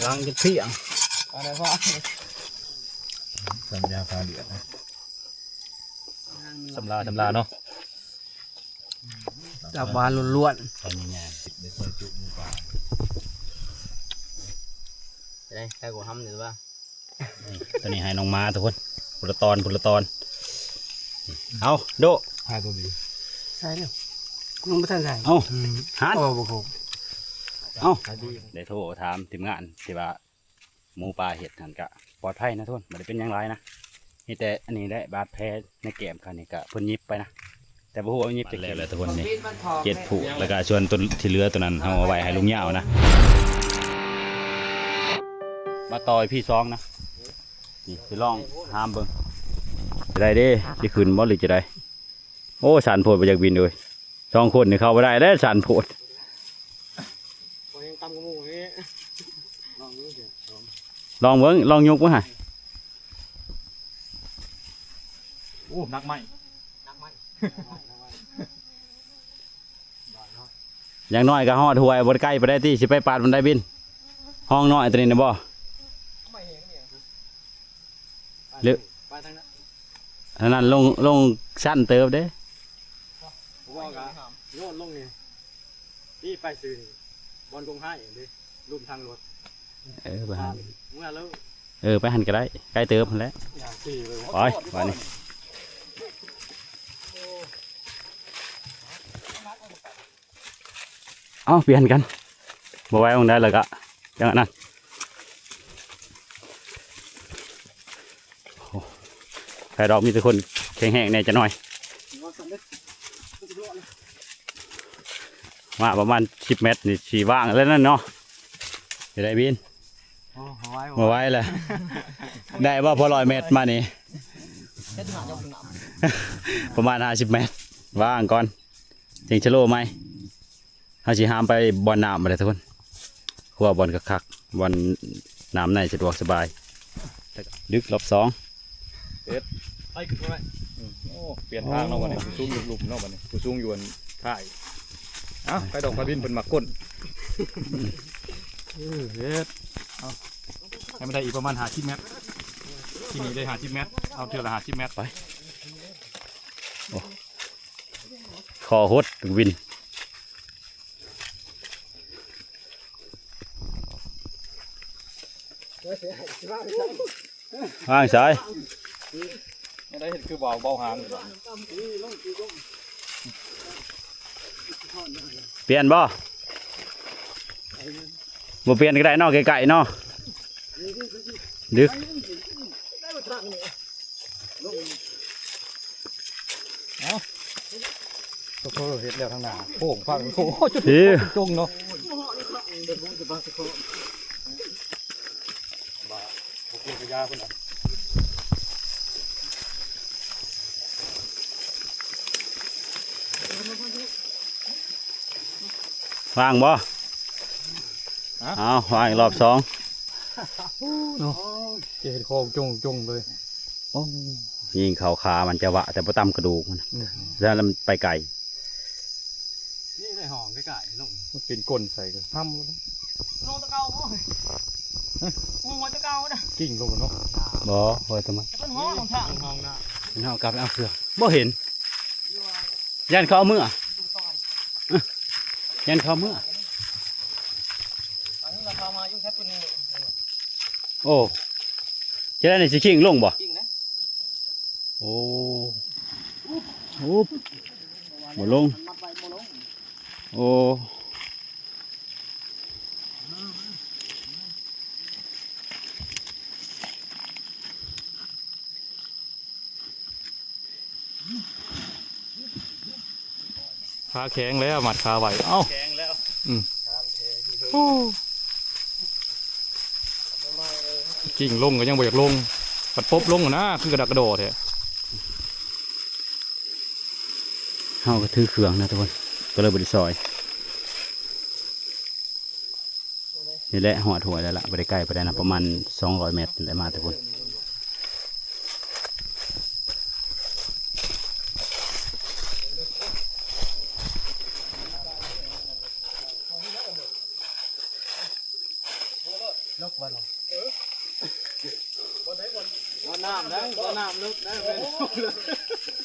ຫຼັງຈະທ່ຽງ ອັນນັ້ນພໍ ສຳຍາຟ້າເດືອດນະ ສຳລາ ສຳລາເນາະ ຈັບຫວານລ້ວນໆ ໄປງ່າຍໆ ໄດ້ໃສ່ໂກຫຳນີ້ວ່າ ນີ້ ຕົວນີ້ໃຫ້ນ້ອງໝາທຸກຄົນ ຜູ້ລະຕອນ ຜູ້ລະຕອນ ເອົາ ໂດ ໃສ່ໂຕດີ ໃສ່ແລ້ວ ມັນບໍ່ທັນໃສ່ ເອົາ ອືມ ຫັນ ໂອ້ ບໍ່ຄົບ ເອົາ ໃສ່ດີ ໄດ້ໂທຖາມທີມງານທີ່ວ່າ ໝູປ່າເຮັດຫັ້ນກະປອດໄພນະທຸກຄົນ ບໍ່ໄດ້ເປັນຫຍັງຫຼາຍນະ ມີແຕ່ອັນນີ້ແຫຼະ ບາດແຜໃນແກ້ມຂ້ານີ້ກະເພິ່ນຫຍິບໄປນະ ແຕ່ບໍ່ຮູ້ວ່າຫຍິບຈາກ ແລ້ວແຫຼະທຸກຄົນນີ້ ເຈັດຜູກ ແລ້ວກະສ່ວນຕົວທີ່ເຫຼືອຕົວນັ້ນ ເຮົາເອົາໄວ້ໃຫ້ລຸງຍາວນະ ມາຕໍ່ອີພີສອງນະ ນີ້ຊິລອງຫາມເບິ່ງ ຈະໄດ້ເດ້ ຊິຂຶ້ນບໍ່ ຫຼືຈະໄດ້ ໂອ້ ຊັນໂພດ ບໍ່ຢາກບິນເອີຍ ສອງຄົນນີ້ເຂົ້າບໍ່ໄດ້ແລ້ວ ຊັນໂພດ ໂອ້ຍ ຍັງຕ່ຳກວ່າໝູ່ນີ້ ລອງເບິ່ງ ລອງຍົກເບິ່ງຫາ ໂອ້ ໜັກໄມ້ ໜັກໄມ້ ຢ່າງໜ້ອຍກໍຮອດຫ້ວຍ ບໍ່ໄກປານໃດຕິ ຊິໄປປາດມັນໄດ້ບິນ ຫ້ອງນ້ອຍຕົວນີ້ນະບໍ່ ໄມ້ແຫ້ງນີ້ ຫຼື ໄປທາງນັ້ນ ອັນນັ້ນລົງ ລົງຊັນເຕີບເດ້ ບໍ່ວ່າກໍໂຍນລົງນີ້ ນີ້ໄປຊື່ນີ້ ບ່ອນກົງໄຮເດ້ ລຸ່ມທາງລົດ ເອີ ໄປຫັ້ນ ເມືອເລີຍ ເອີ ໄປຫັ້ນກໍໄດ້ ໃກ້ເຕີບຫັ້ນແຫຼະ ຢ່າງທີ່ເລີຍ ໄປ ບາດນີ້ ເອົ້າ ປ່ຽນກັນ ບໍ່ໄຫວໝ່ອງໃດແລ້ວກະຈັ່ງອັນນັ້ນ ໂອ້ ໃຜດອກ ມີແຕ່ຄົນແຂງແຮງແດ່ຈັກໜ້ອຍ ມາປະມານສິບແມັດນີ້ຊິວ່າງແລ້ວນັ້ນເນາະ ຈະໄດ້ບິນ ໂອ້ ບໍ່ໄຫວ ບໍ່ໄຫວແລ້ວ ໄດ້ບໍ່ພໍຮ້ອຍແມັດມານີ້ ປະມານຫ້າສິບແມັດ ວ່າງກ່ອນ ຈັ່ງສະໂລໃໝ່ ເຮົາຊິຫາມໄປບ່ອນນ້ຳບັດນີ້ທຸກຄົນ ຂົວບ່ອນຄັກໆ ບ່ອນນ້ຳໃນສະດວກສະບາຍ ດຶກລອບສອງ ເຮັດ ໄປຂຶ້ນໄປ ອືມ ໂອ້ ປ່ຽນທາງເນາະບັດນີ້ ຜູ້ສູງຢູ່ລຸ່ມເນາະບັດນີ້ ຜູ້ສູງຢູ່ອັນທ້າຍ ເອົ້າ ໄປດອກ ໄປບິນເພິ່ນມັກກົ້ນ ເອີ ເຮັດ ເອົາ ໃຫ້ມັນໄດ້ອີກປະມານຫ້າສິບແມັດ ທີ່ນີ້ໄດ້ຫ້າສິບແມັດ ເອົາເທື່ອລະຫ້າສິບແມັດ ໄປ ໂອ້ ຂໍຫົດວິນ ວາງສາຍ ໄດ້ເຮັດຄືເບົາ ເບົາຫາງ ປ່ຽນບໍ່? ບໍ່ປ່ຽນກໍໄດ້ເນາະ ໃກ້ໆເນາະ ດຶກ ເອົາ ໂອ້ໂຫ ເຮັດແລ້ວທາງໜ້າ ໂຄ້ງພາໂຄ້ງ ໂອ້ ຈຸດ ເອີ ຈົງເນາະ ວ່າງບໍ່? ຮະ? ເອົາ ວ່າງອີກລອບສອງ ເນາະ ຈະເຮັດຄອງຈົງໆເລີຍ ໂອ້ ຍິງເຂົ້າຂາມັນຈະວະ ແຕ່ບໍ່ຕຳກະດູກມັນ ອືມ ແລ້ວມັນໄປໄກ ນີ້ໄດ້ຫ້ອງໃກ້ໆລົງ ມັນເປັນກົ້ນໃສ່ກໍຫ້ຳ ລົງແຕ່ເກົ່າບໍ່? ຮະ? ໂອ້ຍ ແຕ່ເກົ່ານະ ກິ້ງລົງເນາະ ບໍ່ ໂອ້ຍ ແຕ່ມັນ ເປັນຫ້ອງທາງ ເປັນຫ້ອງນະ ເປັນຫ້ອງກັບໄປເອົາເຄື່ອງ ບໍ່ເຫັນ ຢ້ານເຂົາເອົາເມືອ ຢ້ານເຂົາເມືອ ອັນນີ້ລາຄາມາຢູ່ແຄ່ປານນີ້ ໂອ້ ຈະໄດ້ນີ້ຊິກິ້ງລົງບໍ່? ກິ້ງນະ ໂອ້ ໂອ້ ບໍ່ລົງ ມັດໄວ້ບໍ່ລົງ ໂອ້ ຂາແຂງແລ້ວ ມັດຂາໄວ້ ເອົ້າ ແຂງແລ້ວ ອືມ ໂອ້ ກິ້ງລົງກໍຍັງບໍ່ຢາກລົງ ບັດປົບລົງນະ ຄືກະດາກກະດໍແທ້ ເຮົາກໍຖືເຄື່ອງນະທຸກຄົນ ກໍເລີຍບໍ່ໄດ້ຊ່ອຍ. ນີ້ແຫຼະ ຮອດຫ້ວຍແລ້ວລະ ບໍ່ໄດ້ໄກປານໃດນະ ປະມານສອງຮ້ອຍແມັດນີ້ແຫຼະ ມາແຕ່ພຸ້ນ. ໂອ້ໂຫ บ่ນ້ຳໄດ໋ ບໍ່ນ້ຳເລິກໄດ໋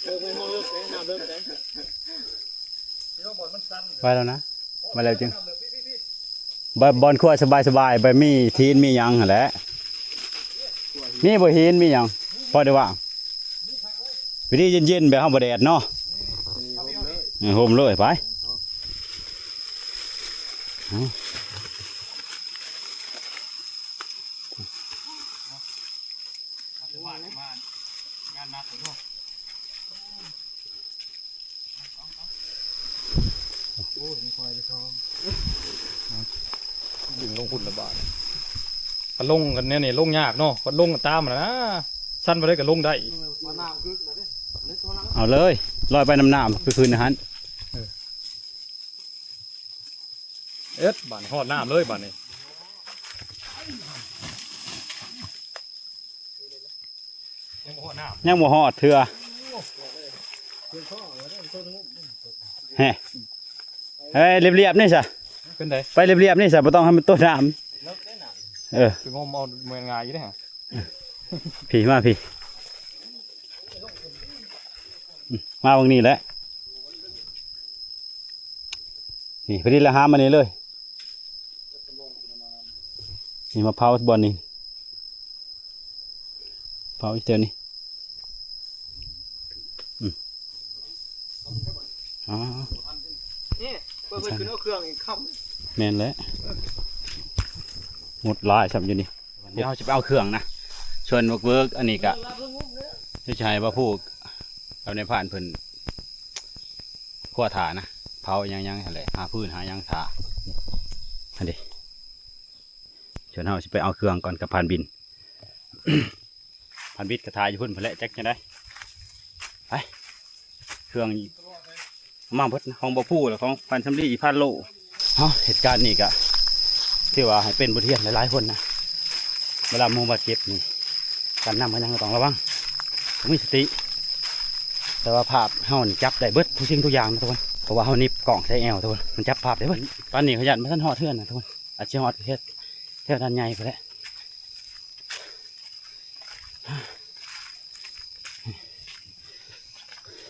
ເອີ ແມ່ນຫ້ອງເລິກເດ້ ນ້ຳເລິກເດ້ ໄປແລ້ວນະ ໄປແລ້ວຈຶ່ງ ບ່ອນ ບ່ອນຄົວສະບາຍໆ ໄປມີຖີນມີຫຍັງຫັ້ນແຫຼະ ມີບໍ່ຫີນມີຫຍັງ ພໍໄດ້ວ່າ ວິທີເຢັນໆ ແບບເຮົາບໍ່ແດດເນາະ ເອີ ຮົ່ມເລີຍ ໄປ ເອົາ ໂອ້ຍ ມັນຄວາຍໄປຊອງ ດຶງລົງພຸ້ນລະບາດ ກະລົງກັນແນວນີ້ ລົງຍາກເນາະ ກະລົງກັນຕາມຫັ້ນນະ ຊັ້ນບໍ່ໄດ້ກະລົງໄດ້ ເອົາເລີຍ ລອຍໄປນຳນ້ຳ ຄືຄືນຫັ້ນ ເອີ ເອີດ ບາດຮອດນ້ຳເລີຍບາດນີ້ ຍັງບໍ່ຮອດນ້ຳ ຍັງບໍ່ຮອດເທື່ອ ແຮະ ເອີຍ ລຽບໆ ນີ້ຊະ ເປັນໃດ ໄປລຽບໆ ນີ້ຊະ ບໍ່ຕ້ອງໃຫ້ມັນຕົວນ້ຳ ເອີ ໄປງົມເອົາແມ່ນງ່າຍຢູ່ເດ້ ພີ້ມາພີ້ ອືມ ມາເບິ່ງນີ້ແຫຼະ ນີ້ ພໍດີລະຫາມານີ້ເລີຍ ນີ້ມາເຜົາບ່ອນນີ້ ເຜົາອີກແຖວນີ້ ອືມ ອໍ ນີ້ ເພິ່ນ ເພິ່ນຂຶ້ນເອົາເຄື່ອງອີກຄ່ຳ ແມ່ນແຫຼະ ໝົດຫຼາຍຊ້ຳຢູ່ນີ້ ດຽວເຮົາຊິໄປເອົາເຄື່ອງນະ ສ່ວນເວີກໆ ອັນນີ້ກະ ດຽວຊິໃຫ້ບ່າວຜູ້ກັບນາຍພານເພິ່ນ ຄົວຖ້ານະ ເຜົາຫຍັງໆ ຫັ້ນແຫຼະ ຫາຟືນຫາຫຍັງຖ້າ ຫັ້ນເດ ສ່ວນເຮົາຊິໄປເອົາເຄື່ອງກ່ອນກັບພານບິນ ພານບິດກະຖ້າຢູ່ພຸ້ນພຸ້ນແຫຼະ ຈັກຈັ່ງໃດ ໄປ ເຄື່ອງມາເບິດ ຂອງບ່າວຜູ້ ແລະຂອງພັນສຳລີ ພັນໂລ ເຮົາເຮັດການນີ້ກະຖືວ່າໃຫ້ເປັນບົດຮຽນຫຼາຍໆຄົນນະ ເວລາໝູ່ບາດເຈັບນີ້ ການນຳການຫຍັງກະຕ້ອງລະວັງ ຕ້ອງມີສະຕິ ແຕ່ວ່າພາບເຮົານີ້ຈັບໄດ້ເບິດທຸກສິ່ງທຸກຢ່າງນະທຸກຄົນ ເພາະວ່າເຮົາໜິບກ້ອງໃສ່ແອວທຸກຄົນ ມັນຈັບພາບໄດ້ເບິດ ຕອນນີ້ເຂົາຢ້ານບໍ່ທັນຮອດເຮືອນນະທຸກຄົນ ອາດຊິຮອດເຂດແຖວດ່ານໃຫຍ່ພຸ້ນແຫຼະ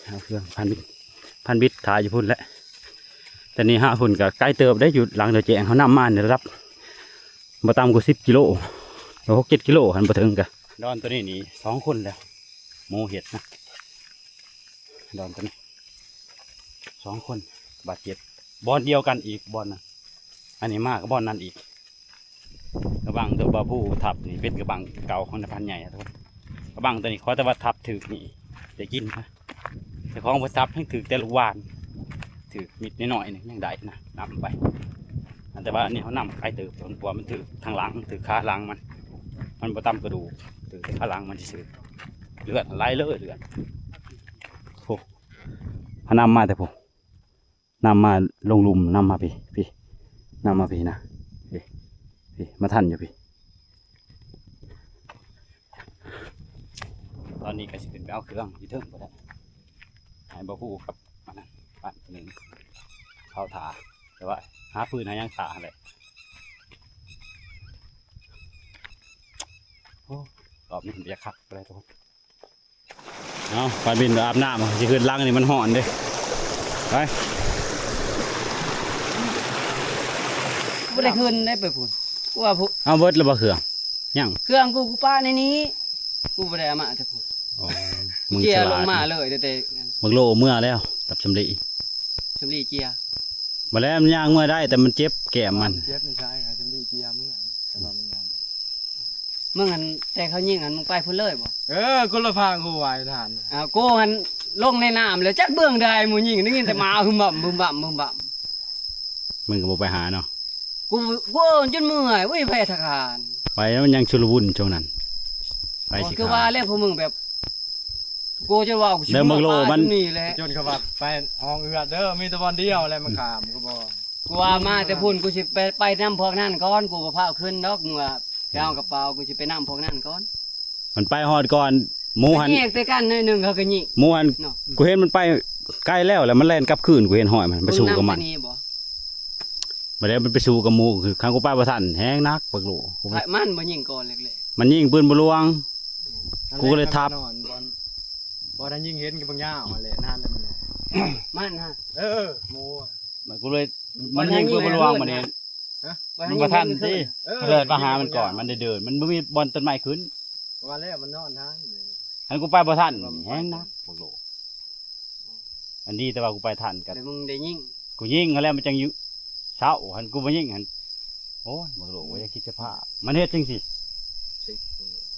ເອົາເຄື່ອງພັນບິດ ພັນບິດຖ້າຢູ່ພຸ້ນແຫຼະ ແຕ່ນີ້ຫາພຸ້ນກະໄກເຕີບເດ້ ຢູ່ຫຼັງດອຍແຈ້ງ ເຮົານຳມາໃນລະດັບບໍ່ຕ່ຳກວ່າສິບກິໂລ ຫົກເຈັດກິໂລຫັ້ນ ບໍ່ເຖິງກະ ດອນໂຕນີ້ນີ້ສອງຄົນແລ້ວ ໝູ່ເຮັດນະ ດອນໂຕນີ້ສອງຄົນບາດເຈັບ ບ່ອນດຽວກັນອີກ ບ່ອນນະ ອັນນີ້ມາກະບ່ອນນັ້ນອີກ ກະບັງໂຕບ່າວຜູ້ທັບນີ້ເປັນກະບັງເກົ່າຂອງນາຍພັນໃຫຍ່ ກະບັງໂຕນີ້ຂໍແຕ່ວ່າທັບຖືກນີ້ໄດ້ກິນນະ ເຈົ້າຂອງບໍ່ທັບແຮ່ງຖືກແຕ່ລູກຫວ່ານ ຖືກມິດນ້ອຍໆ ນີ້ຍັງໄດ້ນະ ນຳໄປ ອັນ ແຕ່ວ່າອັນນີ້ເຮົານຳໄກເຕີບ ເພາະວ່າມັນຖືກທາງຫຼັງ ຖືກຂາຫຼັງມັນ ມັນບໍ່ຕຳກະດູກ ຖືກແຕ່ຂາຫຼັງມັນຊື່ໆ ເລືອດໄຫຼເລີຍ ເລືອດ ໂອ້ ເຮົານຳມາແຕ່ພຸ້ນ ນຳມາລົງລຸ່ມ ນຳມາພີ້ ພີ້ ນຳມາພີ້ນະ ພີ້ ພີ້ ມາທັນຢູ່ພີ້ ຕອນນີ້ກະຊິຂຶ້ນໄປເອົາເຄື່ອງຢູ່ເທິງພຸ້ນແຫຼະ ໃຫ້ບ່າວຜູ້ກັບອັນນັ້ນ ບ້ານໜຶ່ງ ເຂົາຖ້າ ແຕ່ວ່າຫາຟືນຫາຫຍັງຖ້າຫັ້ນແຫຼະ ໂອ້ ລອບນີ້ເປັນຕາຄັກໄປເລີຍທຸກຄົນ ເອົາ ພານບິນອາບນ້ຳ ຊິຂຶ້ນຫຼັງນີ້ມັນຮ້ອນເດ້ ໄປ ບໍ່ໄດ້ຂຶ້ນໄດ້ໄປພຸ້ນ ກູວ່າພຸ້ນ ເອົາເບິດແລ້ວບໍ່ເຄື່ອງ ຍັງ ເຄື່ອງກູ ກູປະໃນນີ້ ກູບໍ່ໄດ້ເອົາມາແຕ່ພຸ້ນ ອໍ ມຶງ ເຈຍລົງມາເລີຍ ແຕ່ ແຕ່ ບັກໂລເມືອແລ້ວ ກັບສຳລີ ສຳລີເຈຍ ບໍ່ແລ້ວມັນຍ່າງເມືອໄດ້ ແຕ່ມັນເຈັບແກ້ມມັນ ເຈັບໃນຊາຍ ສຳລີເຈຍເມືອ ແຕ່ວ່າມັນຍັງ ມຶງຫັ້ນ ແຕ່ເຂົາຍິງຫັ້ນ ມຶງໄປພຸ້ນເລີຍບໍ່? ເອີ ຄົນລະພາງ ກູວ່າທ່ານ ອ້າວ ກູຫັ້ນລົງໃນນ້ຳແລ້ວ ຈັກເບື້ອງໃດໝູ່ຍິງ ໄດ້ຍິນແຕ່ໝາຫຶມບຳ ບຶມບຳ ບຶມບຳ ມຶງກະບໍ່ໄປຫາເນາະ ກູ ກູເອີ້ນຈົນເມື່ອຍ ໂອ້ຍ ໄປທະຄານ ໄປແລ້ວມັນຍັງຊຸນລະວຸນຊ່ວງນັ້ນ ໄປຊິ ຄືວ່າແລ້ວພວກມຶງແບບ ກູຈົນວ່າ ກູຊິເມືອ ເດີ ບັກໂລມັນ ນີ້ແຫຼະ ຈົນເຂົາວ່າໄປຫ້ອງເອື້ອນເດີ ມີແຕ່ບ່ອນດຽວແຫຼະ ມັນຂ້າມກະບໍ່ ກູວ່າມາແຕ່ພຸ້ນ ກູຊິໄປ ໄປນຳພວກນັ້ນກ່ອນ ກູບໍ່ພາຂຶ້ນດອກ ເມື່ອໄປເອົາກະເປົາ ກູຊິໄປນຳພວກນັ້ນກ່ອນ ມັນໄປຮອດກ່ອນ ໝູ່ຫັ້ນ ແຍກແຕ່ກັນໜ້ອຍໜຶ່ງ ເຂົາກະຍິງ ໝູ່ຫັ້ນ ເນາະ ກູເຫັນມັນໄປໄກແລ້ວ ແລ້ວມັນແລ່ນກັບຄືນ ກູເຫັນຮອຍມັນ ໄປສູ້ກັບມັນ ເບິ່ງນຳແຕ່ນີ້ບໍ່? ບັດແລ້ວມັນໄປສູ້ກັບໝູ່ ຄືຄັນກູໄປບໍ່ທັນແຮງໜັກບັກໂຫຼ ກູ ມັນບໍ່ຍິງກ່ອນເລີຍ ມັນຍິງປືນບໍ່ຫຼວງ ອືມ ກູກໍເລີຍທັບ ນັ້ນແຫຼະ ນອນບ່ອນ ບໍ່ໄດ້ຍິງເຫັນກັບບັກຍາວຫັ້ນແຫຼະ ນານແລ້ວມັນນອນ ມັນຫະ ເອີ ໝູ່ ມັນ ກູເລີຍ ມັນຍິງປືນບໍ່ຫຼວງບັດນີ້ ຮະ ມັນບໍ່ທັນຕິ ເອີ ເລີຍມາຫາມັນກ່ອນ ມັນໄດ້ເດີນ ມັນບໍ່ມີບ່ອນຕົ້ນໄມ້ຂຶ້ນ ວ່າແລ້ວມັນນອນທາງ ຄັນກູໄປບໍ່ທັນແຮງໜັກບັກໂຫຼ ອັນດີແຕ່ວ່າກູໄປທັນກັນ ແລ້ວມຶງໄດ້ຍິງ ກູຍິງຫັ້ນແຫຼະ ມັນຈັ່ງຢູ່ເຊົາ ຄັນກູບໍ່ຍິງຫັ້ນ ໂອ້ຍ ບັກໂຫຼ ບໍ່ຢາກຄິດສະພາບ ມັນເຮັດຈັ່ງຊີ້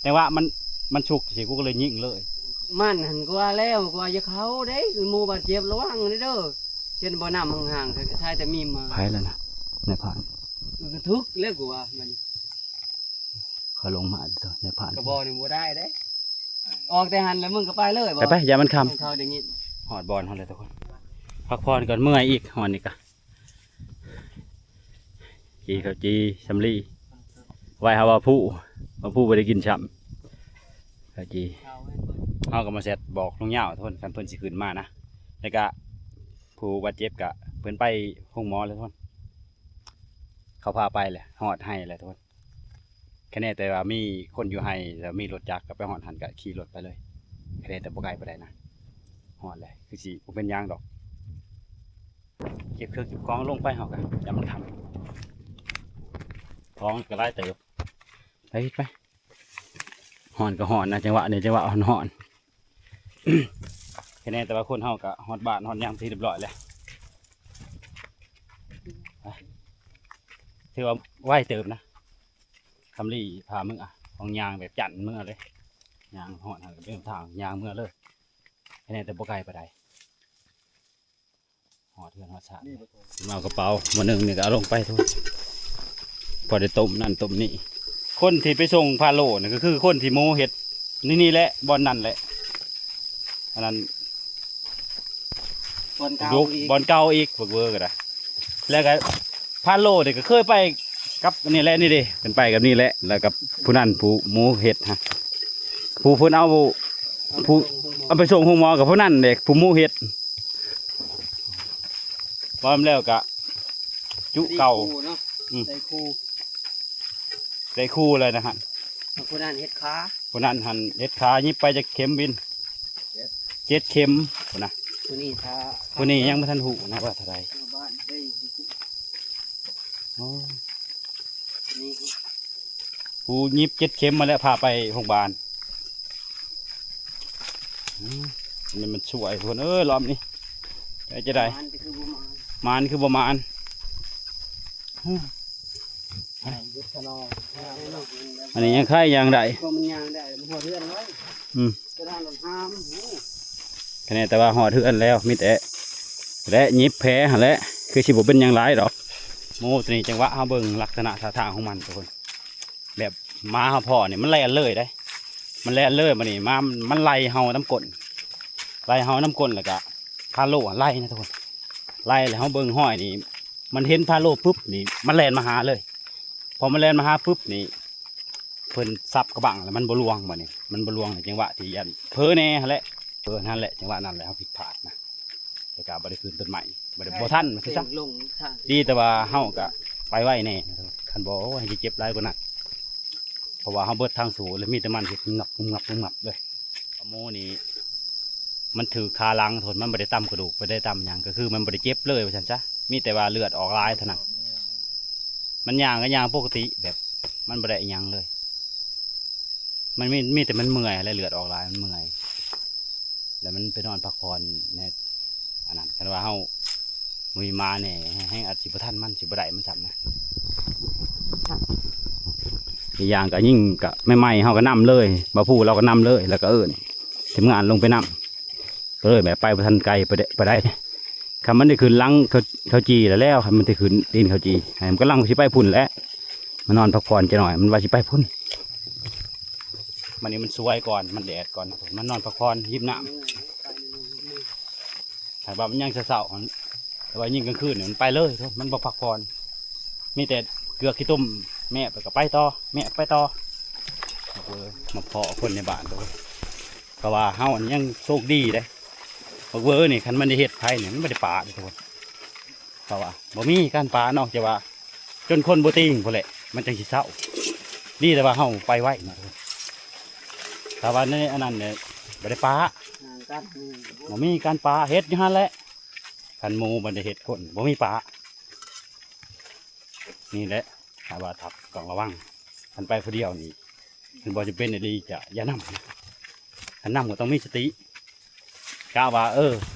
ແຕ່ວ່າມັນ ມັນຊຸກຊີ້ ກູກໍເລີຍຍິງເລີຍ ມັນຫັ້ນ ກູວ່າແລ້ວ ກູວ່າຢ່າເຂົ້າເດ້ ໝູ່ບາດເຈັບ ລະວັງເດີ ເຫັນບໍ່ ນ້ຳຫ່າງໆ ກະຖ່າຍແຕ່ມີມມາ ໃຜລະນະ ນາຍພານ ກະຖືກແລ້ວ ກູວ່າ ບັດນີ້ ຂ້ອຍລົງມາເດີ ນາຍພານ ກະບໍ່ນີ້ບໍ່ໄດ້ເດ້ ອອກແຕ່ຫັ້ນແລ້ວມຶງກະໄປເລີຍ ໄປ ໄປ ຢ່າມັນຄ່ຳ ເຂົາໄດ້ຍິນ ຮອດບ່ອນເຮົາແລ້ວທຸກຄົນ ພັກຜ່ອນກ່ອນ ເມື່ອຍອີກ ຮອດນີ້ກະ ຈີ່ເຂົ້າຈີ່ສຳລີ ໄວ້ຫາວ່າຜູ້ ວ່າຜູ້ບໍ່ໄດ້ກິນຊ້ຳ ເຂົ້າຈີ່ ເຮົາກະມາແຊັດບອກລຸງຍາວທຸກຄົນ ຄັນເພິ່ນຊິຂຶ້ນມານະ ແລ້ວກະຜູ້ບາດເຈັບກະເພິ່ນໄປໂຮງໝໍແລ້ວທຸກຄົນ ເຂົາພາໄປແລ້ວ ຮອດໄຮ່ແລ້ວທຸກຄົນ ຄະແນນແຕ່ວ່າມີຄົນຢູ່ໄຮ່ ແລ້ວມີລົດຈັກ ກະໄປຮອດຫັ້ນກະຂີ່ລົດໄປເລີຍ ຄະແນນແຕ່ບໍ່ໄກປານໃດນະ ຮອດແລ້ວ ຄືຊິບໍ່ເປັນຫຍັງດອກ ເກັບເຄື່ອງເກັບຂອງລົງໄປ ເຮົາກະຢ້ານມັນຄ່ຳ ຂອງກະຫຼາຍເຕີບ ໄປ ໄປ ຮ້ອນກະຮ້ອນນະ ຈັງຫວະນີ້ຈັງຫວະຮ້ອນໆ ຄະແນນແຕ່ວ່າຄົນເຮົາກະຮອດບ້ານຮອດຫຍັງເປັນທີ່ຮຽບຮ້ອຍແລ້ວ ຖືວ່າໄວເຕີບນະ ສຳລີພາເມືອ ຂອງຍ່າງແບບຈັນເມືອເລີຍ ຍ່າງຮອດຫັ້ນກະເປັນທາງຍ່າງເມືອເລີຍ ຄະແນນແຕ່ບໍ່ໄກປານໃດ ຮອດເຮືອນຮອດຊານ ມາເອົາກະເປົາໝໍ້ໜຶ່ງນີ້ກະເອົາລົງໄປທຸກຄົນ ພໍໄດ້ຕົ້ມນັ້ນຕົ້ມນີ້ ຄົນທີ່ໄປສົ່ງພາໂລນີ້ກະຄືຄົນທີ່ໝູ່ເຮັດ ນີ້ ນີ້ແຫຼະ ບ່ອນນັ້ນແຫຼະ ອັນນັ້ນ ບ່ອນເກົ່າອີກ ບ່ອນເກົ່າອີກ ບັກເວີກະໄດ້ ແລ້ວກະພາໂລນີ້ກະເຄີຍໄປກັບອັນນີ້ແຫຼະ ນີ້ເດ້ ເພິ່ນໄປກັບນີ້ແຫຼະ ແລ້ວກັບຜູ້ນັ້ນຜູ້ໝູ່ເຮັດຫັ້ນ ຜູ້ເພິ່ນເອົາ ຜູ້ເອົາໄປສົ່ງໂຮງໝໍກະຜູ້ນັ້ນເດ້ ຜູ້ໝູ່ເຮັດ ພ້ອມແລ້ວກະຈຸເຂົ້າ ໄດ້ຄູ່ເນາະ ອືມ ໄດ້ຄູ່ ໄດ້ຄູ່ເລີຍນະຫັ້ນ ຜູ້ນັ້ນເຮັດຂາ ຜູ້ນັ້ນຫັ້ນເຮັດຂາ ຍິບໄປຈັກເຂັມວິນ ເຈັດ ເຈັດເຂັມ ພຸ້ນນະ ຜູ້ນີ້ຖ້າ ຜູ້ນີ້ຍັງບໍ່ທັນຮູ້ນະວ່າເທົ່າໃດ ບ້ານໄດ້ ໂອ້ ຜູ້ຍິບເຈັດເຂັມມາແລ້ວ ພາໄປໂຮງບານ ອືມ ມັນ ມັນຊ່ວຍຄົນເອີຍ ລອບນີ້ ເຮັດຈັ່ງໃດ ໝານຄືບໍ່ໝານ ໝານຄືບໍ່ໝານ ອືມ ອັນນີ້ຍັງໄຄຍ່າງໄດ້ ກໍມັນຍ່າງໄດ້ ມັນຮອດເຮືອນແລ້ວ ອືມ ຄະແນນແຕ່ວ່າຮອດເຮືອນແລ້ວ ມີແຕ່ ແລະ ຫຍິບແຜຫັ້ນແຫຼະ ຄືຊິບໍ່ເປັນຫຍັງຫຼາຍດອກ ໝູ່ໂຕນີ້ ຈັງຫວະເຮົາເບິ່ງລັກສະນະທ່າທາງຂອງມັນທຸກຄົນ ແບບໝາເຮົາພໍ້ນີ້ມັນແລ່ນເລີຍເດ້ ມັນແລ່ນເລີຍ ບາດນີ້ໝາມັນໄລ່ເຮົານຳກົ້ນ ໄລ່ເຮົານຳກົ້ນ ແລ້ວກະພາໂລຫັ້ນໄລ່ນະທຸກຄົນ ໄລ່ແລ້ວເຮົາເບິ່ງຮອຍນີ້ ມັນເຫັນພາໂລປຶບນີ້ ມັນແລ່ນມາຫາເລີຍ ພໍມັນແລ່ນມາຫາປຶບນີ້ ເພິ່ນສັບກະບັ້ງແລ້ວມັນບໍ່ລ່ວງ ບາດນີ້ມັນບໍ່ລ່ວງ ໃນຈັງຫວະທີ່ຢ້ານເຜີແດ່ຫັ້ນແຫຼະ ເຜີຫັ້ນແຫຼະ ຈັງຫວະນັ້ນແຫຼະເຮົາຜິດພາດນະ ແລ້ວກະບໍ່ໄດ້ຂຶ້ນຕົ້ນໄມ້ ບໍ່ໄດ້ ບໍ່ທັນວ່າຊັ້ນຊະ ດີແຕ່ວ່າເຮົາກະໄປໄວແດ່ ຄັນບໍ່ ໂອ້ຍ ຊິເຈັບຫຼາຍກວ່ານັ້ນ ເພາະວ່າເຮົາເບິດທາງສູ້ ແລ້ວມີແຕ່ມັນເຮັດງຶບງຶບງຶບງຶບເລີຍ ໝູ່ນີ້ ມັນຖືກຂາຫຼັງ ໂທດ ມັນບໍ່ໄດ້ຕຳກະດູກ ບໍ່ໄດ້ຕຳຫຍັງ ກະຄືມັນບໍ່ໄດ້ເຈັບເລີຍວ່າຊັ້ນຊະ ມີແຕ່ວ່າເລືອດອອກຫຼາຍເທົ່ານັ້ນ ມັນຍ່າງກະຍ່າງປົກກະຕິ ແບບມັນບໍ່ໄດ້ອີ່ຫຍັງເລີຍ ມັນມີ ມີແຕ່ມັນເມື່ອຍຫັ້ນແຫຼະ ເລືອດອອກຫຼາຍ ມັນເມື່ອຍ ແລ້ວມັນໄປນອນພັກຜ່ອນແດ່ ອັນນັ້ນ ຄັນວ່າເຮົາບໍ່ມີໝາແດ່ ແຮ່ງອາດຊິບໍ່ທັນມັນ ຊິບໍ່ໄດ້ມັນຊ້ຳນະ ອີກຢ່າງກະຍິງກະໃໝ່ໆ ເຮົາກະນຳເລີຍ ບ່າວພູລາວກະນຳເລີຍ ແລ້ວກະເອີ້ນທີມງານລົງໄປນຳ ກະເລີຍແບບໄປບໍ່ທັນໄກປານໃດ ຄັນມັນໄດ້ຂຶ້ນຫຼັງເຂົາ ເຂົາຈີ່ແລ້ວ ຄັນມັນໄດ້ຂຶ້ນຕີນເຂົາຈີ່ ໃຫ້ມັນກຳລັງຊິໄປພຸ້ນແຫຼະ ມານອນພັກຜ່ອນຈັກໜ້ອຍ ມັນວ່າຊິໄປພຸ້ນ ບາດນີ້ມັນສວຍກ່ອນ ມັນແດດກ່ອນ ມານອນພັກຜ່ອນຮິມນ້ຳ ຖ້າວ່າມັນຍັງເຊົ້າໆ ແຕ່ວ່າຍິງກາງຄືນນີ້ມັນໄປເລີຍ ມັນບໍ່ພັກຜ່ອນ ມີແຕ່ເກືອກຂີ້ຕົມແມບ ແລ້ວກະໄປຕໍ່ ແມບໄປຕໍ່ ມາພໍ້ຄົນໃນບ້ານ ເພາະວ່າເຮົານີ້ຍັງໂຊກດີເດ້ ບັກເວີນີ້ ຄັນມັນໄດ້ເຮັດໄປນີ້ ມັນບໍ່ໄດ້ປາເດ້ທຸກຄົນ ເພາະວ່າບໍ່ມີການປາ ນອກຈາກວ່າ ຈົນຄົນບໍ່ຕີງພຸ້ນແຫຼະ ມັນຈັ່ງຊິເຊົາ. ດີແຕ່ວ່າເຮົາໄປໄວເນາະ. ຖ້າວ່າໃນອັນນັ້ນນີ້ບໍ່ໄດ້ປະ ຫາກັນນີ້ ບໍ່ມີການປະ ເຮັດຢູ່ຫັ້ນແຫຼະ. ຄັນໝູມັນໄດ້ເຮັດຄົນບໍ່ມີປະ ນີ້ແຫຼະ. ຖ້າວ່າທັບຕ້ອງລະວັງ ຄັນໄປຜູ້ດຽວນີ້ ຄັນບໍ່ຈຳເປັນອີ່ຫຼີກະຢ່ານຳ. ຄັນນຳກໍຕ້ອງມີສະຕິ ກະວ່າ ເອີ